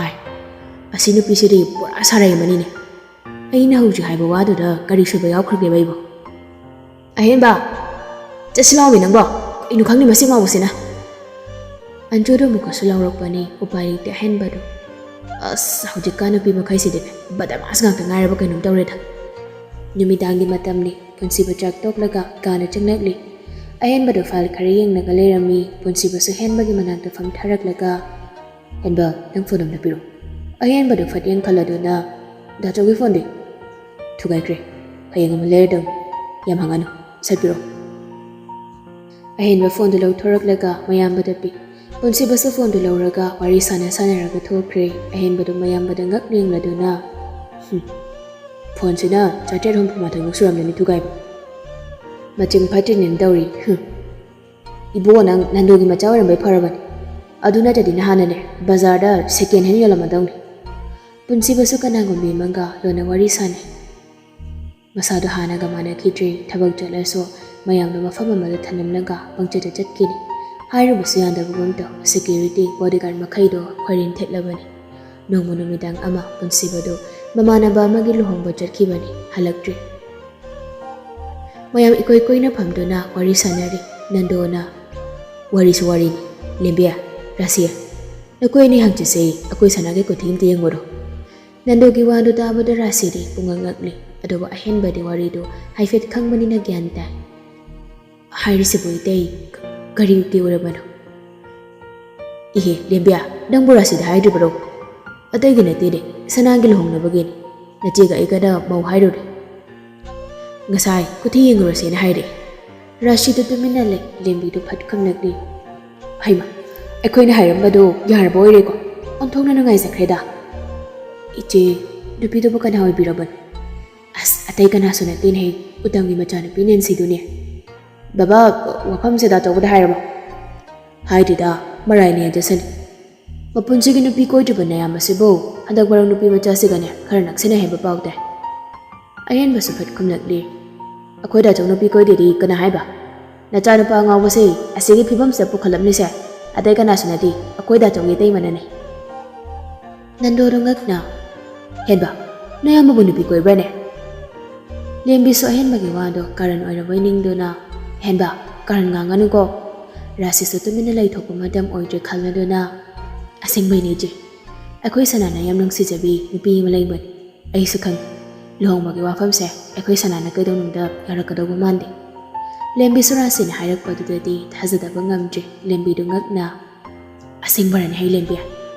"ꯑꯥꯏ, ꯑꯁꯤ ꯅꯨꯄꯤꯁꯤꯗꯤ ꯄꯨꯔꯥ ꯁꯥꯔꯩ ꯑꯃꯅꯤꯅꯦ꯫ ꯑꯩꯅ ꯍꯧꯖꯤꯛ ꯍꯥꯏꯕ ꯋꯥꯗꯨꯗ ꯀꯔꯤ ꯁꯣꯏꯕ ꯌꯥꯎꯈ꯭ꯔꯒꯦꯕ ꯑꯩꯕꯨ?" "ꯑꯍꯦꯟꯕ, ꯆꯠꯁꯤ ꯂꯥꯎꯃꯤ ꯅꯪꯕꯣ꯫ ꯀꯩꯅꯣ ꯈꯪꯗꯦ ꯃꯁꯤ ꯉꯥꯎꯕꯁꯤꯅ꯫" ꯑꯟꯖꯨꯗꯣ ꯑꯃꯨꯛꯀꯁꯨ ꯂꯥꯎꯔꯛꯄꯅꯤ꯫ ꯎꯄꯥꯏ ꯂꯩꯇꯦ ꯑꯍꯦꯟꯕꯗꯣ꯫ ꯑꯁ, ꯍꯧꯖꯤꯛꯀꯥꯟ ꯅꯨꯄꯤ ꯃꯈꯩꯁꯤꯗꯤꯅꯦ, ꯕꯗꯃꯥꯁ ꯉꯥꯛꯇ ꯉꯥꯏꯔꯕ ꯀꯩꯅꯣꯝ ꯇꯧꯔꯦꯗ꯫ ꯅꯨꯃꯤꯗꯥꯡꯒꯤ ꯃꯇꯝꯅꯤ꯫ ꯄꯨꯟꯁꯤꯕ ꯆꯥꯛ ꯇꯣꯛꯂꯒ ꯀꯥꯗ ꯆꯪꯂꯛꯂꯤ꯫ ꯑꯍꯦꯟꯕꯗꯣ ꯐꯥꯏꯜ ꯈꯔ ꯌꯦꯡꯂꯒ ꯂꯩꯔꯝꯃꯤ꯫ ꯄꯨꯟꯁꯤꯕꯁꯨ ꯍꯦꯟꯕꯒꯤ ꯃꯅꯥꯛꯇ ꯐꯝꯊꯔꯛꯂꯒ, "ꯍꯦꯟꯕ, ꯅꯪ ꯐꯣꯟ ꯑꯝꯇ ꯄꯤꯔꯛꯑꯣ꯫" ꯑꯍꯦꯟꯕꯗꯨ ꯐꯠ ꯌꯦꯡꯈꯠꯂꯗꯨꯅ, "ꯗꯥꯆꯧꯒꯤ ꯐꯣꯟꯗꯤ?" "ꯊꯨꯒꯥꯏꯈ꯭ꯔꯦ꯫ ꯍꯌꯦꯡ ꯑꯃꯨꯛ ꯂꯩꯔꯗꯧꯅꯤ꯫ ꯌꯥꯝ ꯍꯪꯉꯅꯨ꯫ ꯁꯠ ꯄꯤꯔꯛꯑꯣ꯫" ꯑꯍꯦꯟꯕ ꯐꯣꯟꯗꯨ ꯂꯧꯊꯣꯔꯛꯂꯒ ꯃꯌꯥꯝꯕꯗ ꯄꯤ꯫ ꯄꯨꯟꯁꯤꯕꯁꯨ ꯐꯣꯟꯗꯨ ꯂꯧꯔꯒ ꯋꯥꯔꯤ ꯁꯥꯟꯅ ꯁꯥꯟꯅꯔꯒ ꯊꯣꯛꯈ꯭ꯔꯦ꯫ ꯑꯍꯦꯟꯕꯗꯨ ꯃꯌꯥꯝꯕꯗ ꯉꯛ ꯌꯦꯡꯂꯗꯨꯅ, "ꯍꯨꯝ, ꯐꯣꯟꯁꯤꯅ ꯆꯥꯇ꯭ꯔꯦꯠ ꯍꯨꯝꯐꯨ ꯃꯥꯊꯣꯏꯃꯨꯛ ꯁꯨꯔꯝꯂꯅꯤ ꯊꯨꯒꯥꯏꯕ꯫ ꯃꯆꯤꯡ ꯐꯠꯇ꯭ꯔꯤꯅꯦꯅ ꯇꯧꯔꯤ꯫ ꯍꯨꯝ꯫ ꯏꯕꯨꯡꯉꯣ, ꯅꯪ ꯅꯟꯗꯨꯒꯤ ꯃꯆꯥ ꯑꯣꯏꯔꯝꯕꯩ ꯐꯔꯕꯅꯤ꯫ ꯑꯗꯨ ꯅꯠꯇ꯭ꯔꯗꯤ ꯅꯍꯥꯟꯅꯅꯦ ꯕꯖꯥꯔꯗ ꯁꯦꯀꯦꯟ ꯍꯦꯟ ꯌꯣꯜꯂꯝꯃꯗꯧꯅꯤ꯫ ꯄꯨꯟꯁꯤꯕꯁꯨ ꯀꯅꯥꯒꯨꯝꯕꯤ ꯑꯃꯒ ꯂꯣꯟꯅ ꯋꯥꯔꯤ ꯁꯥꯟꯅꯩ꯫ ꯃꯁꯥꯗꯣ ꯍꯥꯟꯅꯒ ꯃꯥꯟꯅꯈꯤꯗ꯭ꯔꯦ꯫ ꯊꯕꯛ ꯆꯠꯂꯁꯨ ꯃꯌꯥꯝꯗꯣ ꯃꯐꯝ ꯑꯃꯗ ꯊꯅꯝꯂꯒ ꯄꯪꯆꯠꯇ ꯆꯠꯈꯤꯅꯤ꯫ ꯍꯥꯏꯔꯨꯕꯁꯨ ꯌꯥꯗꯕꯒꯨꯝ ꯇꯧ꯫ ꯁꯦꯀ꯭ꯌꯨꯔꯤꯇꯤ ꯕꯣꯗꯤꯒꯥꯔꯗ ꯃꯈꯩꯗꯣ ꯈꯣꯏꯔꯦꯟ ꯊꯦꯠꯂꯕꯅꯤ꯫ ꯅꯣꯡꯃ ꯅꯨꯃꯤꯗꯥꯡ ꯑꯃ ꯄꯨꯟꯁꯤꯕꯗꯨ ꯃꯃꯥꯟꯅꯕ ꯑꯃꯒꯤ ꯂꯨꯍꯣꯡꯕ ꯆꯠꯈꯤꯕꯅꯤ, ꯍꯜꯂꯛꯇ꯭ꯔꯤ꯫ ꯃꯌꯥꯝ ꯏꯀꯣꯏ ꯀꯣꯏꯅ ꯐꯝꯗꯨꯅ ꯋꯥꯔꯤ ꯁꯥꯟꯅꯔꯤ꯫ ꯅꯟꯗꯣꯅ, "ꯋꯥꯔꯤꯁꯨ ꯋꯥꯔꯤꯅꯤ꯫ ꯂꯦꯝꯕꯤ, ꯔꯥꯁꯤ, ꯅꯈꯣꯏ ꯑꯅꯤ ꯍꯪꯆꯤꯠꯁꯦ ꯑꯩꯈꯣꯏ ꯁꯅꯥꯒꯤ ꯀꯨꯊꯤ ꯑꯝꯇ ꯌꯦꯡꯉꯨꯔꯣ꯫" ꯅꯟꯗꯣꯒꯤ ꯋꯥꯗꯨ ꯇꯥꯕꯗ ꯔꯥꯁꯤꯗꯤ ꯄꯨꯡꯉꯛ ꯉꯛꯂꯤ꯫ ꯑꯗꯨꯕꯨ ꯑꯍꯦꯟꯕꯗꯤ ꯋꯥꯔꯤꯗꯨ ꯍꯥꯏꯐꯦꯠ ꯈꯪꯕꯅꯤꯅ ꯒ꯭ꯌꯥꯟ ꯇꯥꯏ꯫ "ꯍꯥꯏꯔꯤꯁꯤꯕꯨ ꯏꯇꯩ, ꯀꯔꯤꯒꯤ ꯑꯣꯏꯔꯕꯅꯣ?" "ꯏꯍꯦ, ꯂꯦꯝꯕꯤꯌꯥ, ꯅꯪꯕꯨ ꯔꯥꯁꯤꯗ ꯍꯥꯏꯗ꯭ꯔꯤꯕꯔꯣ?" "ꯑꯇꯩꯒꯤ ꯅꯠꯇꯦꯅꯦ, ꯁꯅꯥꯒꯤ ꯂꯨꯍꯣꯡꯅꯕꯒꯤꯅꯤ꯫ ꯅꯆꯦꯒ ꯑꯩꯒꯅ ꯃꯧ ꯍꯥꯏꯔꯨꯔꯦ꯫ ꯉꯁꯥꯏ ꯀꯨꯊꯤ ꯌꯦꯡꯉꯨꯔꯁꯦꯅ ꯍꯥꯏꯔꯦ꯫" ꯔꯥꯁꯤꯗꯨ ꯇꯨꯃꯤꯟꯅ ꯂꯩ꯫ ꯂꯦꯝꯕꯤꯗꯨ ꯐꯠ ꯈꯨꯝꯂꯛꯂꯤ꯫ "ꯍꯩꯃ, ꯑꯩꯈꯣꯏꯅ ꯍꯥꯏꯔꯝꯕꯗꯣ ꯌꯥꯔꯕ ꯑꯣꯏꯔꯦꯀꯣ? ꯑꯣꯟꯊꯣꯛꯅ ꯅꯨꯡꯉꯥꯏꯖꯈ꯭ꯔꯦꯗ꯫" "ꯏꯆꯦ, ꯅꯨꯄꯤꯗꯨꯕꯨ ꯀꯅꯥ ꯑꯣꯏꯕꯤꯔꯕꯅꯣ?" "ꯑꯁ, ꯑꯇꯩ ꯀꯅꯥꯁꯨ ꯅꯠꯇꯦꯅꯦꯍꯦ, ꯎꯇꯝꯒꯤ ꯃꯆꯥꯅꯨꯄꯤ ꯅꯦꯟꯁꯤꯗꯨꯅꯦ꯫" "ꯕꯕꯥ, ꯋꯥꯐꯝꯁꯦ ꯗꯥ ꯆꯧꯕꯗ ꯍꯥꯏꯔꯕꯣ?" "ꯍꯥꯏꯗ꯭ꯔꯤꯗ, ꯃꯔꯥꯏꯅ ꯌꯥꯖꯁꯅꯤ꯫ ꯃꯄꯨꯟꯁꯤꯒꯤ ꯅꯨꯄꯤ ꯀꯣꯏꯗ꯭ꯔꯤꯕ ꯅꯌꯥꯝꯕꯁꯤꯕꯨ ꯍꯟꯗꯛ ꯃꯔꯛ ꯅꯨꯄꯤ ꯃꯆꯥꯁꯤꯒꯅꯦ ꯈꯔ ꯅꯛꯁꯤꯟꯅꯩ ꯍꯥꯏꯕ ꯄꯥꯎ ꯇꯥꯏ꯫" ꯑꯍꯦꯟꯕꯁꯨ ꯐꯠ ꯈꯨꯝꯂꯛꯂꯤ꯫ "ꯑꯩꯈꯣꯏ ꯗꯥꯆꯧ ꯅꯨꯄꯤ ꯀꯣꯏꯗꯦꯗꯤ ꯀꯅꯥ ꯍꯥꯏꯕ? ꯅꯆꯥꯅꯨꯄꯥ ꯑꯉꯥꯎꯕꯁꯦ ꯑꯁꯤꯒꯤ ꯐꯤꯕꯝꯁꯤꯗ ꯄꯨꯈꯠꯂꯝꯂꯤꯁꯦ ꯑꯇꯩ ꯀꯅꯥꯁꯨ ꯅꯠꯇꯦ, ꯑꯩꯈꯣꯏ ꯗꯥꯆꯧꯒꯤ ꯏꯇꯩꯃꯅꯅꯦ꯫" ꯅꯟꯗꯣꯗꯣ ꯉꯛꯅ, "ꯍꯦꯟꯕ, ꯅꯌꯥꯝꯕꯕꯨ ꯅꯨꯄꯤ ꯀꯣꯏꯕ꯭ꯔꯅꯦ?" ꯂꯦꯝꯕꯤꯁꯨ ꯑꯍꯦꯟꯕꯒꯤ ꯋꯥꯗꯣ ꯀꯥꯔꯟ ꯑꯣꯏꯔꯕꯣꯏ ꯅꯤꯡꯗꯨꯅ, "ꯍꯦꯟꯕ, ꯀꯥꯔꯟ ꯉꯥꯡꯒꯅꯨꯀꯣ꯫" ꯔꯥꯁꯤꯁꯨ ꯇꯨꯃꯤꯟꯅ ꯂꯩꯊꯣꯛꯄ ꯃꯇꯝ ꯑꯣꯏꯗ꯭ꯔꯦ ꯈꯜꯂꯗꯨꯅ, "ꯑꯁꯦꯡꯕꯩꯅꯦ ꯏꯆꯦ, ꯑꯩꯈꯣꯏ ꯁꯅꯥꯅ ꯌꯥꯝ ꯅꯨꯡꯁꯤꯖꯕꯤ ꯅꯨꯄꯤ ꯑꯃ ꯂꯩꯕꯅꯤ꯫ ꯑꯩꯁꯨ ꯈꯪꯉꯤ, ꯂꯨꯍꯣꯡꯕꯒꯤ ꯋꯥꯐꯝꯁꯦ ꯑꯩꯈꯣꯏ ꯁꯅꯥꯅ ꯀꯩꯗꯧꯅꯨꯡꯗ ꯌꯥꯔꯛꯀꯗꯧꯕ ꯃꯥꯟꯗꯦ꯫" ꯂꯦꯝꯕꯤꯁꯨ ꯔꯥꯁꯤꯅ ꯍꯥꯏꯔꯛꯄꯗꯨꯗꯗꯤ ꯊꯥꯖꯗꯕ ꯉꯝꯗ꯭ꯔꯦ꯫ ꯂꯦꯝꯕꯤꯗꯨ ꯉꯛꯅ, "ꯑꯁꯦꯡꯕꯔꯅꯦ ꯍꯩ ꯂꯦꯝꯕꯤ?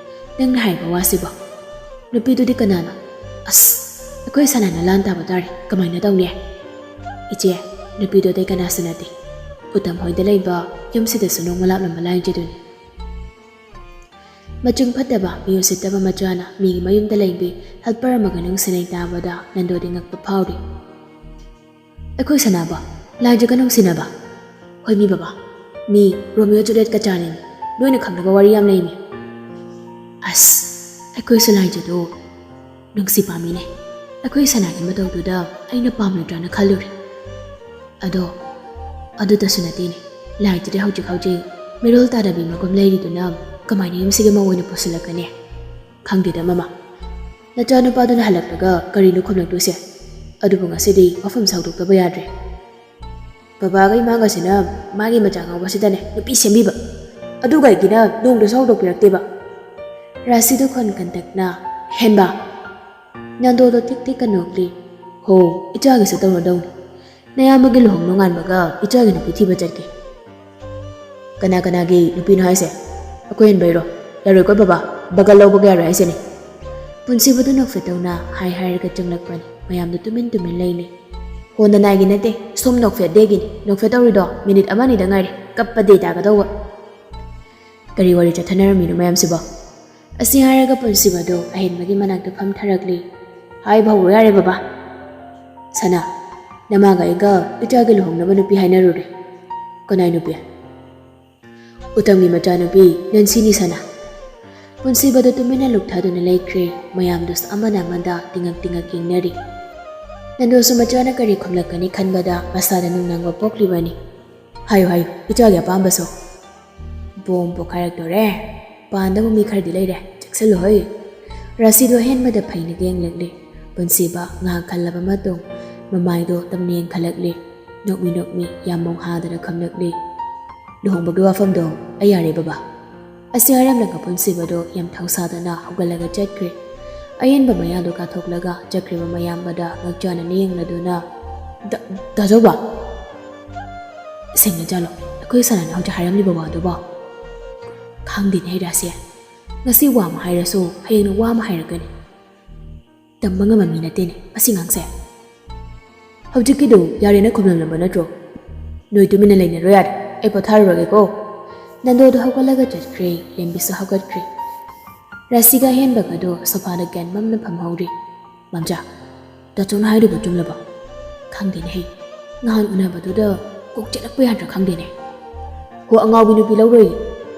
ꯅꯪꯅ ꯍꯥꯏꯕ ꯋꯥꯁꯤꯕꯣ? ꯅꯨꯄꯤꯗꯨꯗꯤ ꯀꯅꯥꯅꯣ? ꯑꯁ, ꯑꯩꯈꯣꯏ ꯁꯅꯥꯅ ꯂꯥꯟ ꯇꯥꯕ ꯇꯥꯔꯦ꯫ ꯀꯃꯥꯏꯅ ꯇꯧꯅꯤ?" "ꯏꯆꯦ, ꯅꯨꯄꯤꯗꯨ ꯑꯇꯩ ꯀꯅꯥꯁꯨ ꯅꯠꯇꯦ, ꯎꯇꯝ ꯍꯣꯏꯗ ꯂꯩꯕ ꯌꯨꯝꯁꯤꯗꯁꯨ ꯅꯣꯡꯃ ꯂꯥꯛꯂꯝꯕ ꯂꯥꯏꯖꯗꯨꯅꯤ꯫" ꯃꯆꯤꯡ ꯐꯠꯇꯕ, ꯃꯤ ꯎꯁꯤꯠꯇꯕ ꯃꯆꯥꯅ ꯃꯤꯒꯤ ꯃꯌꯨꯝꯗ ꯂꯩꯕꯤ ꯍꯦꯜꯄꯔ ꯑꯃꯒ ꯅꯨꯡꯁꯤꯅꯩ ꯇꯥꯕꯗ ꯅꯟꯗꯣꯗꯤ ꯉꯛꯄ ꯐꯥꯎꯔꯤ꯫ "ꯑꯩꯈꯣꯏ ꯁꯅꯥꯕ ꯂꯥꯏꯖꯒ ꯅꯨꯡꯁꯤꯅꯕ? ꯍꯣꯏ ꯃꯤ ꯕꯕꯥ, ꯃꯤ ꯔꯣꯃꯤꯌꯣ ꯖꯨꯂꯤꯌꯦꯠꯀ ꯆꯥꯟꯅꯩ꯫ ꯅꯣꯏꯅ ꯈꯪꯗꯕ ꯋꯥꯔꯤ ꯌꯥꯝ ꯂꯩꯅꯦ꯫ ꯑꯁ, ꯑꯩꯈꯣꯏꯁꯨ ꯂꯥꯏꯖꯗꯣ ꯅꯨꯡꯁꯤ ꯄꯥꯝꯃꯤꯅꯦ꯫ ꯑꯩꯈꯣꯏ ꯁꯅꯥꯒꯤ ꯃꯇꯧꯗꯨꯗ ꯑꯩꯅ ꯄꯥꯝꯂꯣꯏꯗ꯭ꯔꯥꯅ ꯈꯜꯂꯨꯔꯦ꯫ ꯑꯗꯣ, ꯑꯗꯨꯗꯁꯨ ꯅꯠꯇꯦꯅꯦ, ꯂꯥꯏꯖꯗꯤ ꯍꯧꯖꯤꯛ ꯍꯧꯖꯤꯛ ꯃꯤꯔꯣꯜ ꯇꯥꯗꯕꯤ ꯃꯒꯨꯝ ꯂꯩꯔꯤꯗꯨꯅ ꯀꯃꯥꯏꯅ ꯌꯨꯝꯁꯤꯒꯤ ꯃꯧ ꯑꯣꯏꯅ ꯄꯨꯁꯤꯜꯂꯛꯀꯅꯤ? ꯈꯪꯗꯦꯗ ꯃꯃꯥ, ꯅꯆꯥꯅꯨꯄꯥꯗꯨꯅ ꯍꯜꯂꯛꯂꯒ ꯀꯔꯤꯅꯣ ꯈꯨꯝꯂꯛꯇꯣꯏꯁꯦ? ꯑꯗꯨꯕꯨ ꯉꯁꯤꯗꯤ ꯋꯥꯐꯝ ꯁꯥꯎꯗꯣꯛꯇꯕ ꯌꯥꯗ꯭ꯔꯦ꯫ ꯕꯕꯥꯒ ꯏꯃꯥꯒꯁꯤꯅ ꯃꯥꯒꯤ ꯃꯆꯥ ꯉꯥꯎꯕꯁꯤꯗꯅꯦ ꯅꯨꯄꯤ ꯁꯦꯝꯕꯤꯕ꯫ ꯑꯗꯨꯒ ꯑꯩꯒꯤꯅ ꯅꯣꯡꯗꯁꯨ ꯍꯧꯗꯣꯛꯄꯤꯔꯛꯇꯦꯕ꯫ ꯔꯥꯁꯤꯗꯨ ꯈꯣꯟ ꯀꯟꯇꯛꯅ, "ꯍꯦꯟꯕ!" ꯅꯟꯗꯣꯗꯣ ꯊꯤꯛ ꯊꯤꯛꯀ ꯅꯣꯛꯂꯤ꯫ "ꯍꯣ, ꯏꯆꯥꯒꯤꯁꯨ ꯇꯧꯔꯗꯧꯅꯤ꯫ ꯅꯌꯥꯝꯕꯒꯤ ꯂꯨꯍꯣꯡ ꯅꯣꯡꯉꯥꯟꯕꯒ ꯏꯆꯥꯒꯤ ꯅꯨꯄꯤ ꯊꯤꯕ ꯆꯠꯀꯦ꯫" "ꯀꯅꯥ ꯀꯅꯥꯒꯤ ꯅꯨꯄꯤꯅꯣ ꯍꯥꯏꯁꯦ? ꯑꯩꯈꯣꯏ ꯍꯦꯟꯕꯩꯔꯣ? ꯌꯥꯔꯣꯏꯀꯣ ꯕꯕꯥ, ꯕꯒꯜ ꯂꯧꯕꯒ ꯌꯥꯔꯣꯏ ꯍꯥꯏꯁꯤꯅꯦ꯫" ꯄꯨꯟꯁꯤꯕꯗꯨ ꯅꯣꯛꯐꯦꯠ ꯇꯧꯅ ꯍꯥꯏ ꯍꯥꯏꯔꯒ ꯆꯪꯂꯛꯄꯅꯤ꯫ ꯃꯌꯥꯝꯗꯨ ꯇꯨꯃꯤꯟ ꯇꯨꯃꯤꯟ ꯂꯩꯅꯩ꯫ "ꯍꯣ, ꯅꯅꯥꯏꯒꯤ ꯅꯠꯇꯦ, ꯁꯣꯝ ꯅꯣꯛꯐꯦꯠ ꯗꯦꯒꯤꯅꯤ꯫ ꯅꯣꯛꯐꯦꯠ ꯇꯧꯔꯤꯗꯣ ꯃꯤꯅꯤꯠ ꯑꯃ ꯑꯅꯤꯗ ꯉꯥꯏꯔꯦ, ꯀꯞꯄ ꯗꯦ ꯇꯥꯒꯗꯧꯕ꯫" "ꯀꯔꯤ ꯋꯥꯔꯤ ꯆꯠꯊꯅꯔꯝꯃꯤꯅꯣ ꯃꯌꯥꯝꯁꯤꯕꯣ?" ꯑꯁꯤ ꯍꯥꯏꯔꯒ ꯄꯨꯟꯁꯤꯕꯗꯨ ꯑꯍꯦꯟꯕꯒꯤ ꯃꯅꯥꯛꯇ ꯐꯝꯊꯔꯛꯂꯤ꯫ "ꯍꯥꯏꯕ ꯍꯧꯔꯣ ꯌꯥꯔꯦ ꯕꯕꯥ꯫" "ꯁꯅꯥ, ꯅꯃꯥꯒ ꯑꯩꯒ ꯏꯆꯥꯒꯤ ꯂꯨꯍꯣꯡꯅꯕ ꯅꯨꯄꯤ ꯍꯥꯏꯅꯔꯨꯔꯦ꯫" "ꯀꯅꯥꯏ ꯅꯨꯄꯤ?" "ꯎꯇꯝꯒꯤ ꯃꯆꯥꯅꯨꯄꯤ ꯅꯟꯁꯤꯅꯤ ꯁꯅꯥ꯫" ꯄꯨꯟꯁꯤꯕꯗꯨ ꯇꯨꯃꯤꯟꯅ ꯂꯨꯞꯊꯗꯨꯅ ꯂꯩꯈ꯭ꯔꯦ꯫ ꯃꯌꯥꯝꯗꯨꯁꯨ ꯑꯃꯅ ꯑꯃꯗ ꯇꯤꯉꯛ ꯇꯤꯉꯛ ꯌꯦꯡꯅꯔꯤ꯫ ꯅꯟꯗꯣꯁꯨ ꯃꯆꯥꯅ ꯀꯔꯤ ꯈꯨꯝꯂꯛꯀꯅꯤ ꯈꯟꯕꯗ ꯃꯁꯥꯗ ꯅꯨꯡꯅꯥꯡꯕ ꯄꯣꯛꯂꯤꯕꯅꯤ꯫ "ꯍꯥꯏꯌꯨ, ꯍꯥꯏꯌꯨ, ꯏꯆꯥꯒꯤ ꯑꯄꯥꯝꯕꯁꯨ꯫" "ꯕꯣꯝ ꯄꯣꯈꯥꯏꯔꯛꯇꯣꯔꯦ꯫ ꯄꯥꯟꯗꯕ ꯃꯤ ꯈꯔꯗꯤ ꯂꯩꯔꯦ꯫ ꯆꯦꯛꯁꯤꯜꯂꯨ ꯍꯣꯏ꯫" ꯔꯥꯁꯤꯗꯣ ꯑꯍꯦꯟꯕꯗ ꯐꯩꯅꯒ ꯌꯦꯡꯂꯛꯂꯤ꯫ ꯄꯨꯟꯁꯤꯕ ꯉꯥꯏꯍꯥꯛ ꯈꯜꯂꯕ ꯃꯇꯨꯡ ꯃꯃꯥꯏꯗꯣ ꯇꯝꯅ ꯌꯦꯡꯈꯠꯂꯛꯂꯤ꯫ ꯅꯣꯛꯃꯤ ꯅꯣꯛꯃꯤ ꯌꯥꯝ ꯃꯣꯡ ꯍꯥꯗꯅ ꯈꯨꯝꯂꯛꯂꯤ꯫ "ꯂꯨꯍꯣꯡꯕꯒꯤ ꯋꯥꯐꯝꯗꯣ ꯑꯩ ꯌꯥꯔꯦ ꯕꯕꯥ꯫" ꯑꯁꯤ ꯍꯥꯏꯔꯝꯂꯒ ꯄꯨꯟꯁꯤꯕꯗꯣ ꯌꯥꯝ ꯊꯧꯁꯥꯗꯅ ꯍꯧꯒꯠꯂꯒ ꯆꯠꯈ꯭ꯔꯦ꯫ ꯑꯍꯦꯟꯕ ꯃꯌꯥꯗꯣ ꯀꯥꯊꯣꯛꯂꯒ ꯆꯠꯈ꯭ꯔꯤꯕ ꯃꯌꯥꯝꯕꯗ ꯉꯛꯆꯥꯟꯅꯅ ꯌꯦꯡꯂꯗꯨꯅ, "ꯗ-, ꯗꯥꯖꯧꯕ?" "ꯁꯦꯡꯅ ꯆꯠꯂꯣ, ꯑꯩꯈꯣꯏ ꯁꯅꯥꯅ ꯍꯧꯖꯤꯛ ꯍꯥꯏꯔꯝꯂꯤꯕ ꯋꯥꯗꯨꯕꯣ?" "ꯈꯪꯗꯦꯅꯦ ꯍꯩꯔꯥꯁꯦ, ꯉꯁꯤ ꯋꯥ ꯑꯃ ꯍꯥꯏꯔꯁꯨ ꯍꯌꯦꯡꯅ ꯋꯥ ꯑꯃ ꯍꯥꯏꯔꯛꯀꯅꯤ꯫ ꯇꯝꯕ ꯉꯝꯕ ꯃꯤ ꯅꯠꯇꯦꯅꯦ ꯃꯁꯤ ꯉꯥꯡꯁꯦ꯫" "ꯍꯧꯖꯤꯛꯀꯤꯗꯨ ꯌꯥꯔꯦꯅ ꯈꯨꯝꯂꯝꯂꯕ ꯅꯠꯇ꯭ꯔꯣ? ꯅꯣꯏ ꯇꯨꯃꯤꯟꯅ ꯂꯩꯅꯔꯣ ꯌꯥꯔꯦ, ꯑꯩ ꯄꯣꯊꯥꯔꯨꯔꯒꯦꯀꯣ꯫" ꯅꯟꯗꯣꯗꯣ ꯍꯧꯒꯠꯂꯒ ꯆꯠꯈ꯭ꯔꯦ꯫ ꯂꯦꯝꯕꯤꯁꯨ ꯍꯧꯒꯠꯈ꯭ꯔꯦ꯫ ꯔꯥꯁꯤꯒ ꯑꯍꯦꯟꯕꯒꯗꯣ ꯁꯣꯐꯥꯗ ꯒ꯭ꯌꯥꯟ ꯃꯝꯅ ꯐꯝꯍꯧꯔꯤ꯫ "ꯃꯝꯖꯥ, ꯇꯥꯆꯧꯅ ꯍꯥꯏꯔꯤꯕ ꯆꯨꯝꯂꯕꯣ?" "ꯈꯪꯗꯦꯅꯦꯍꯦ, ꯅꯍꯥꯟ ꯎꯅꯕꯗꯨꯗ ꯀꯣꯛ ꯆꯦꯜꯂꯛꯄ ꯌꯥꯗ꯭ꯔꯥ ꯈꯪꯗꯦꯅꯦ꯫" "ꯍꯣ, ꯑꯉꯥꯎꯕꯤ ꯅꯨꯄꯤ ꯂꯧꯔꯣꯏ,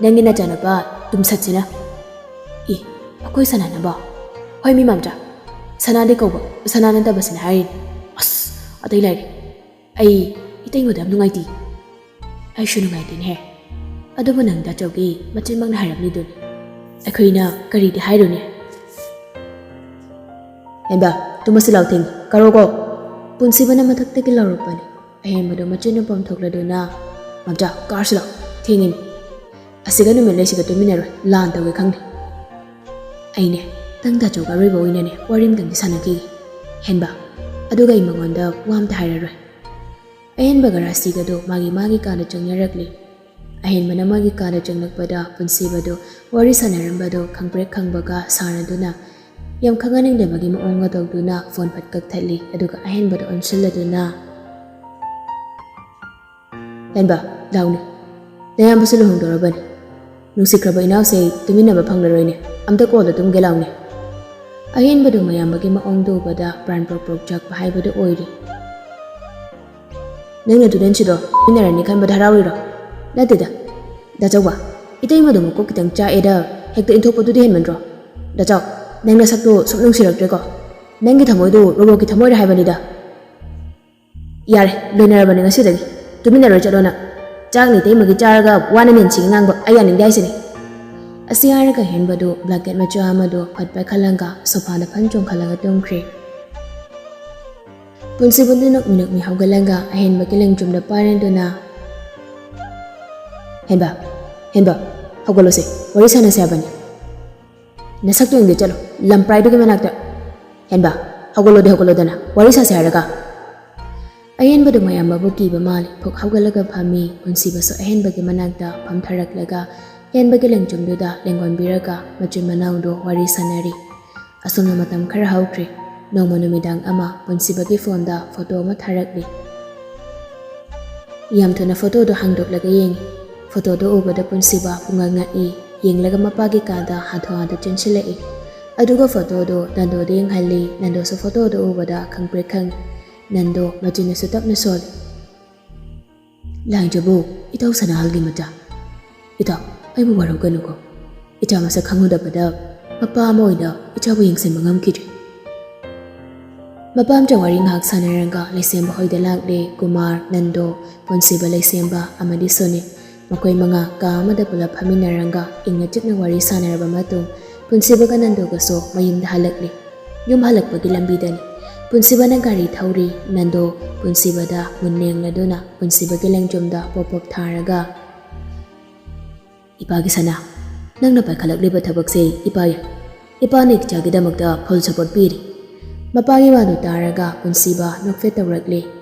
ꯅꯪꯒꯤ ꯅꯆꯥꯅꯨꯄꯥ ꯇꯨꯝꯁꯠꯁꯤꯅ꯫ ꯏ, ꯑꯩꯈꯣꯏ ꯁꯅꯥꯅꯕ? ꯍꯣꯏ ꯃꯤ ꯃꯝꯆꯥ, ꯁꯅꯥꯗꯤ ꯀꯧꯕ, ꯁꯅꯥ ꯅꯠꯇꯕꯁꯤꯅ ꯍꯥꯏꯔꯤꯅꯤ꯫ ꯑꯁ, ꯑꯇꯩ ꯂꯩꯔꯦ꯫ ꯑꯩ ꯏꯇꯩꯃꯗ ꯌꯥꯝ ꯅꯨꯡꯉꯥꯏꯇꯦ꯫ ꯑꯩꯁꯨ ꯅꯨꯡꯉꯥꯏꯇꯦꯅꯦꯍꯦ꯫ ꯑꯗꯨꯕꯨ ꯅꯪ ꯗꯥꯆꯧꯒꯤ ꯃꯆꯤꯟꯃꯛꯅ ꯍꯥꯏꯔꯝꯂꯤꯗꯨꯅꯤ꯫ ꯑꯩꯈꯣꯏꯅ ꯀꯔꯤꯗꯤ ꯍꯥꯏꯔꯨꯅꯤ? ꯍꯦꯟꯕ, ꯇꯨꯝꯃꯁꯤ ꯂꯥꯎ, ꯊꯦꯡꯉꯤ, ꯀꯥꯔꯣꯀꯣ꯫ ꯄꯨꯟꯁꯤꯕꯅ ꯃꯊꯛꯇꯒꯤ ꯂꯥꯎꯔꯛꯄꯅꯤ꯫ ꯑꯍꯦꯟꯕꯗꯨ ꯃꯆꯤꯟꯅ ꯄꯣꯝꯊꯣꯛꯂꯗꯨꯅ, "ꯃꯝꯆꯥ, ꯀꯥꯔꯁꯤ ꯂꯥꯎ, ꯊꯦꯡꯉꯤꯃꯤ꯫ ꯑꯁꯤꯒ ꯅꯨꯃꯤꯠ ꯂꯩꯁꯤꯒ ꯇꯨꯃꯤꯟꯅꯔꯣꯏ, ꯂꯥꯟ ꯇꯧꯒꯦ ꯈꯪꯗꯦ꯫ ꯑꯩꯅꯦ, ꯅꯪ ꯗꯥꯆꯧꯒ ꯑꯔꯣꯏꯕ ꯑꯣꯏꯅꯅꯦ ꯋꯥꯔꯤ ꯑꯃꯇꯪꯗꯤ ꯁꯥꯟꯅꯈꯤꯒꯦ꯫ ꯍꯦꯟꯕ, ꯑꯗꯨꯒ ꯑꯩ ꯃꯉꯣꯟꯗ ꯋꯥ ꯑꯝꯇ ꯍꯥꯏꯔꯔꯣꯏ꯫" ꯑꯍꯦꯟꯕꯒ ꯔꯥꯁꯤꯒꯗꯣ ꯃꯥꯒꯤ ꯃꯥꯒꯤ ꯀꯥꯗ ꯆꯪꯅꯔꯛꯂꯤ꯫ ꯑꯍꯦꯟꯕꯅ ꯃꯥꯒꯤ ꯀꯥꯗ ꯆꯪꯂꯛꯄꯗ ꯄꯨꯟꯁꯤꯕꯗꯣ ꯋꯥꯔꯤ ꯁꯥꯟꯅꯔꯝꯕꯗꯣ ꯈꯪꯄ꯭ꯔꯦꯛ ꯈꯪꯕꯒ ꯁꯥꯟꯅꯗꯨꯅ ꯌꯥꯝ ꯈꯪꯍꯟꯅꯤꯡꯗꯕꯒꯤ ꯃꯑꯣꯡꯒ ꯇꯧꯗꯨꯅ ꯐꯣꯟ ꯐꯠ ꯀꯛꯊꯠꯂꯤ꯫ ꯑꯗꯨꯒ ꯑꯍꯦꯟꯕꯗꯣ ꯑꯣꯟꯁꯤꯜꯂꯗꯨꯅ, "ꯍꯦꯟꯕ, ꯂꯥꯎꯅꯦ꯫ ꯅꯌꯥꯝꯕꯁꯨ ꯂꯨꯍꯣꯡꯗꯧꯔꯕꯅꯤ꯫ ꯅꯨꯡꯁꯤꯈ꯭ꯔꯕ ꯏꯅꯥꯎꯁꯦ ꯇꯨꯃꯤꯟꯅꯕ ꯐꯪꯂꯔꯣꯏꯅꯦ꯫ ꯑꯝꯇ ꯀꯣꯜꯗ ꯇꯨꯝꯒꯦ ꯂꯥꯎꯅꯦ꯫" ꯑꯍꯦꯟꯕꯗꯣ ꯃꯌꯥꯝꯕꯒꯤ ꯃꯑꯣꯡꯗꯣ ꯎꯕꯗ ꯄ꯭ꯔꯥꯟ ꯄ꯭ꯔꯣꯛ ꯄ꯭ꯔꯣꯛ ꯆꯥꯛꯄ ꯍꯥꯏꯕꯗꯨ ꯑꯣꯏꯔꯤ꯫ "ꯅꯪꯅ ꯇꯨꯗꯦꯟꯁꯤꯗꯣ ꯏꯟꯅꯔꯅꯤ ꯈꯟꯕꯗ ꯍꯔꯥꯎꯔꯤꯔꯣ?" "ꯅꯠꯇꯦꯗ, ꯗꯥꯆꯧꯕ, ꯏꯇꯩꯃꯗꯣ ꯃꯀꯣꯛ ꯈꯤꯇꯪ ꯆꯥꯛꯑꯦꯗ, ꯍꯦꯛꯇ ꯏꯟꯊꯣꯛꯄꯗꯨꯗꯤ ꯍꯦꯟꯃꯟꯗ꯭ꯔꯣ? ꯗꯥꯆꯧ, ꯅꯪ ꯅꯁꯛꯇꯣ ꯁꯨꯝ ꯅꯨꯡꯁꯤꯔꯛꯇ꯭ꯔꯦꯀꯣ꯫ ꯅꯪꯒꯤ ꯊꯃꯣꯏꯗꯣ ꯔꯣꯕꯣꯠꯀꯤ ꯊꯃꯣꯏꯔ ꯍꯥꯏꯕꯅꯤꯗ꯫" "ꯌꯥꯔꯦ, ꯂꯣꯏꯅꯔꯕꯅꯤ ꯉꯁꯤꯗꯒꯤ꯫ ꯇꯨꯃꯤꯟꯅꯔꯣꯏ ꯆꯠꯂꯣ ꯅꯪ꯫ ꯆꯥꯛꯅ ꯏꯇꯩꯃꯒꯤ ꯆꯥꯔꯒ ꯋꯥꯅ ꯅꯦꯟꯁꯤꯒꯤ ꯉꯥꯡꯕ ꯑꯩ ꯌꯥꯅꯤꯡꯗꯦ ꯍꯥꯏꯁꯤꯅꯤ꯫" ꯑꯁꯤ ꯍꯥꯏꯔꯒ ꯍꯦꯟꯕꯗꯨ ꯕ꯭ꯂꯥꯡꯀꯦꯠ ꯃꯆꯥ ꯑꯃꯗꯨ ꯐꯠ ꯄꯥꯏꯈꯠꯂꯒ ꯁꯣꯐꯥꯗ ꯐꯟ ꯆꯣꯡꯈꯠꯂꯒ ꯇꯨꯝꯈ꯭ꯔꯦ꯫ ꯄꯨꯟꯁꯤꯕꯨꯗꯤ ꯅꯣꯛꯃꯤ ꯅꯣꯛꯃꯤ ꯍꯧꯒꯠꯂꯒ ꯑꯍꯦꯟꯕꯒꯤ ꯂꯦꯡꯖꯨꯝꯗ ꯄꯥꯏꯔꯗꯨꯅ, "ꯍꯦꯟꯕ, ꯍꯦꯟꯕ, ꯍꯧꯒꯠꯂꯣꯁꯦ, ꯋꯥꯔꯤ ꯁꯥꯟꯅꯁꯦ ꯍꯥꯏꯕꯅꯤ꯫" "ꯅꯁꯛꯇꯣ ꯌꯦꯡꯒꯦ ꯆꯠꯂꯣ, ꯂꯝꯄ꯭ꯔꯥꯏꯗꯨꯒꯤ ꯃꯅꯥꯛꯇ꯫ ꯍꯦꯟꯕ, ꯍꯧꯒꯠꯂꯣꯗꯤ ꯍꯧꯒꯠꯂꯣꯗꯅ, ꯋꯥꯔꯤ ꯁꯥꯁꯦ ꯍꯥꯏꯔꯒ꯫" ꯑꯍꯦꯟꯕꯗꯨ ꯃꯌꯥꯝꯕꯕꯨ ꯀꯤꯕ ꯃꯥꯜꯂꯤ꯫ ꯐꯨꯛ ꯍꯧꯒꯠꯂꯒ ꯐꯝꯃꯤ꯫ ꯄꯨꯟꯁꯤꯕꯁꯨ ꯑꯍꯦꯟꯕꯒꯤ ꯃꯅꯥꯛꯇ ꯐꯝꯊꯔꯛꯂꯒ ꯍꯦꯟꯕꯒꯤ ꯂꯦꯡꯖꯨꯝꯗꯨꯗ ꯂꯦꯡꯒꯣꯟꯕꯤꯔꯒ ꯃꯆꯤꯟ ꯃꯅꯥꯎꯗꯣ ꯋꯥꯔꯤ ꯁꯥꯟꯅꯔꯤ꯫ ꯑꯁꯨꯝꯅ ꯃꯇꯝ ꯈꯔ ꯍꯧꯈ꯭ꯔꯦ꯫ ꯅꯣꯡꯃ ꯅꯨꯃꯤꯗꯥꯡ ꯑꯃ ꯄꯨꯟꯁꯤꯕꯒꯤ ꯐꯣꯟꯗ ꯐꯣꯇꯣ ꯑꯃ ꯊꯥꯔꯛꯂꯤ꯫ ꯌꯥꯝ ꯊꯨꯅ ꯐꯣꯇꯣꯗꯣ ꯍꯥꯡꯗꯣꯛꯂꯒ ꯌꯦꯡꯉꯤ꯫ ꯐꯣꯇꯣꯗꯣ ꯎꯕꯗ ꯄꯨꯟꯁꯤꯕ ꯄꯨꯡꯉꯛ ꯉꯛꯏ꯫ ꯌꯦꯡꯂꯒ ꯃꯄꯥꯒꯤ ꯀꯥꯗ ꯍꯥꯊꯨ ꯍꯥꯊꯨ ꯆꯦꯟꯁꯤꯜꯂꯛꯏ꯫ ꯑꯗꯨꯒ ꯐꯣꯇꯣꯗꯣ ꯅꯟꯗꯣꯗ ꯌꯦꯡꯍꯜꯂꯤ꯫ ꯅꯟꯗꯣꯁꯨ ꯐꯣꯇꯣꯗꯣ ꯎꯕꯗ ꯈꯪꯄ꯭ꯔꯦꯛ ꯈꯪꯉꯤ꯫ ꯅꯟꯗꯣ ꯃꯆꯤꯟꯅꯁꯨ ꯇꯞꯅ ꯁꯣꯜꯂꯤ꯫ "ꯂꯥꯡꯖꯕꯨ, ꯏꯇꯥꯎ ꯁꯅꯥꯍꯜꯒꯤ ꯃꯆꯥ꯫ ꯏꯇꯥꯎ, ꯑꯩꯕꯨ ꯋꯥꯔꯧꯒꯅꯨꯀꯣ꯫ ꯏꯆꯥ ꯃꯁꯛ ꯈꯪꯉꯨꯗꯕꯗ ꯃꯄꯥ ꯑꯃ ꯑꯣꯏꯅ ꯏꯆꯥꯕꯨ ꯌꯦꯡꯁꯤꯟꯕ ꯉꯝꯈꯤꯗ꯭ꯔꯦ꯫ ꯃꯄꯥꯝꯆ ꯋꯥꯔꯤ ꯉꯥꯏꯍꯥꯛ ꯁꯥꯟꯅꯔꯒ ꯂꯩꯁꯦꯝꯕ ꯍꯣꯏꯗ ꯂꯥꯛꯂꯦ꯫ ꯀꯨꯃꯥꯔ, ꯅꯟꯗꯣ, ꯄꯨꯟꯁꯤꯕ, ꯂꯩꯁꯦꯝꯕ ꯑꯃꯗꯤ ꯁꯨꯅꯤꯜ꯫ ꯃꯈꯣꯏ ꯃꯉꯥ ꯀꯥ ꯑꯃꯗ ꯄꯨꯂꯞ ꯐꯝꯃꯤꯟꯅꯔꯒ ꯏꯪꯅ ꯆꯤꯛꯅ ꯋꯥꯔꯤ ꯁꯥꯟꯅꯔꯕ ꯃꯇꯨꯡ ꯄꯨꯟꯁꯤꯕꯒ ꯅꯟꯗꯣꯒꯁꯨ ꯃꯌꯨꯝꯗ ꯍꯜꯂꯛꯂꯦ꯫ ꯌꯨꯝ ꯍꯜꯂꯛꯄꯒꯤ ꯂꯝꯕꯤꯗꯅꯤ꯫ ꯄꯨꯟꯁꯤꯕꯅ ꯒꯥꯔꯤ ꯊꯧꯔꯤ꯫ ꯅꯟꯗꯣ ꯄꯨꯟꯁꯤꯕꯗ ꯃꯨꯟꯅ ꯌꯦꯡꯂꯗꯨꯅ ꯄꯨꯟꯁꯤꯕꯒꯤ ꯂꯦꯡꯖꯨꯝꯗ ꯄꯣꯞ ꯄꯣꯞ ꯊꯥꯔꯒ, "ꯏꯄꯥꯒꯤ ꯁꯅꯥ, ꯅꯪꯅ ꯄꯥꯏꯈꯠꯂꯛꯂꯤꯕ ꯊꯕꯛꯁꯦ ꯏꯄꯥ ꯌꯥꯏ꯫ ꯏꯄꯥꯅ ꯏꯆꯥꯒꯤꯗꯃꯛꯇ full support ꯄꯤꯔꯤ꯫" ꯃꯄꯥꯒꯤ ꯋꯥꯗꯨ ꯇꯥꯔꯒ ꯄꯨꯟꯁꯤꯕ ꯅꯣꯛꯐꯦꯠ ꯇꯧꯔꯛꯂꯦ꯫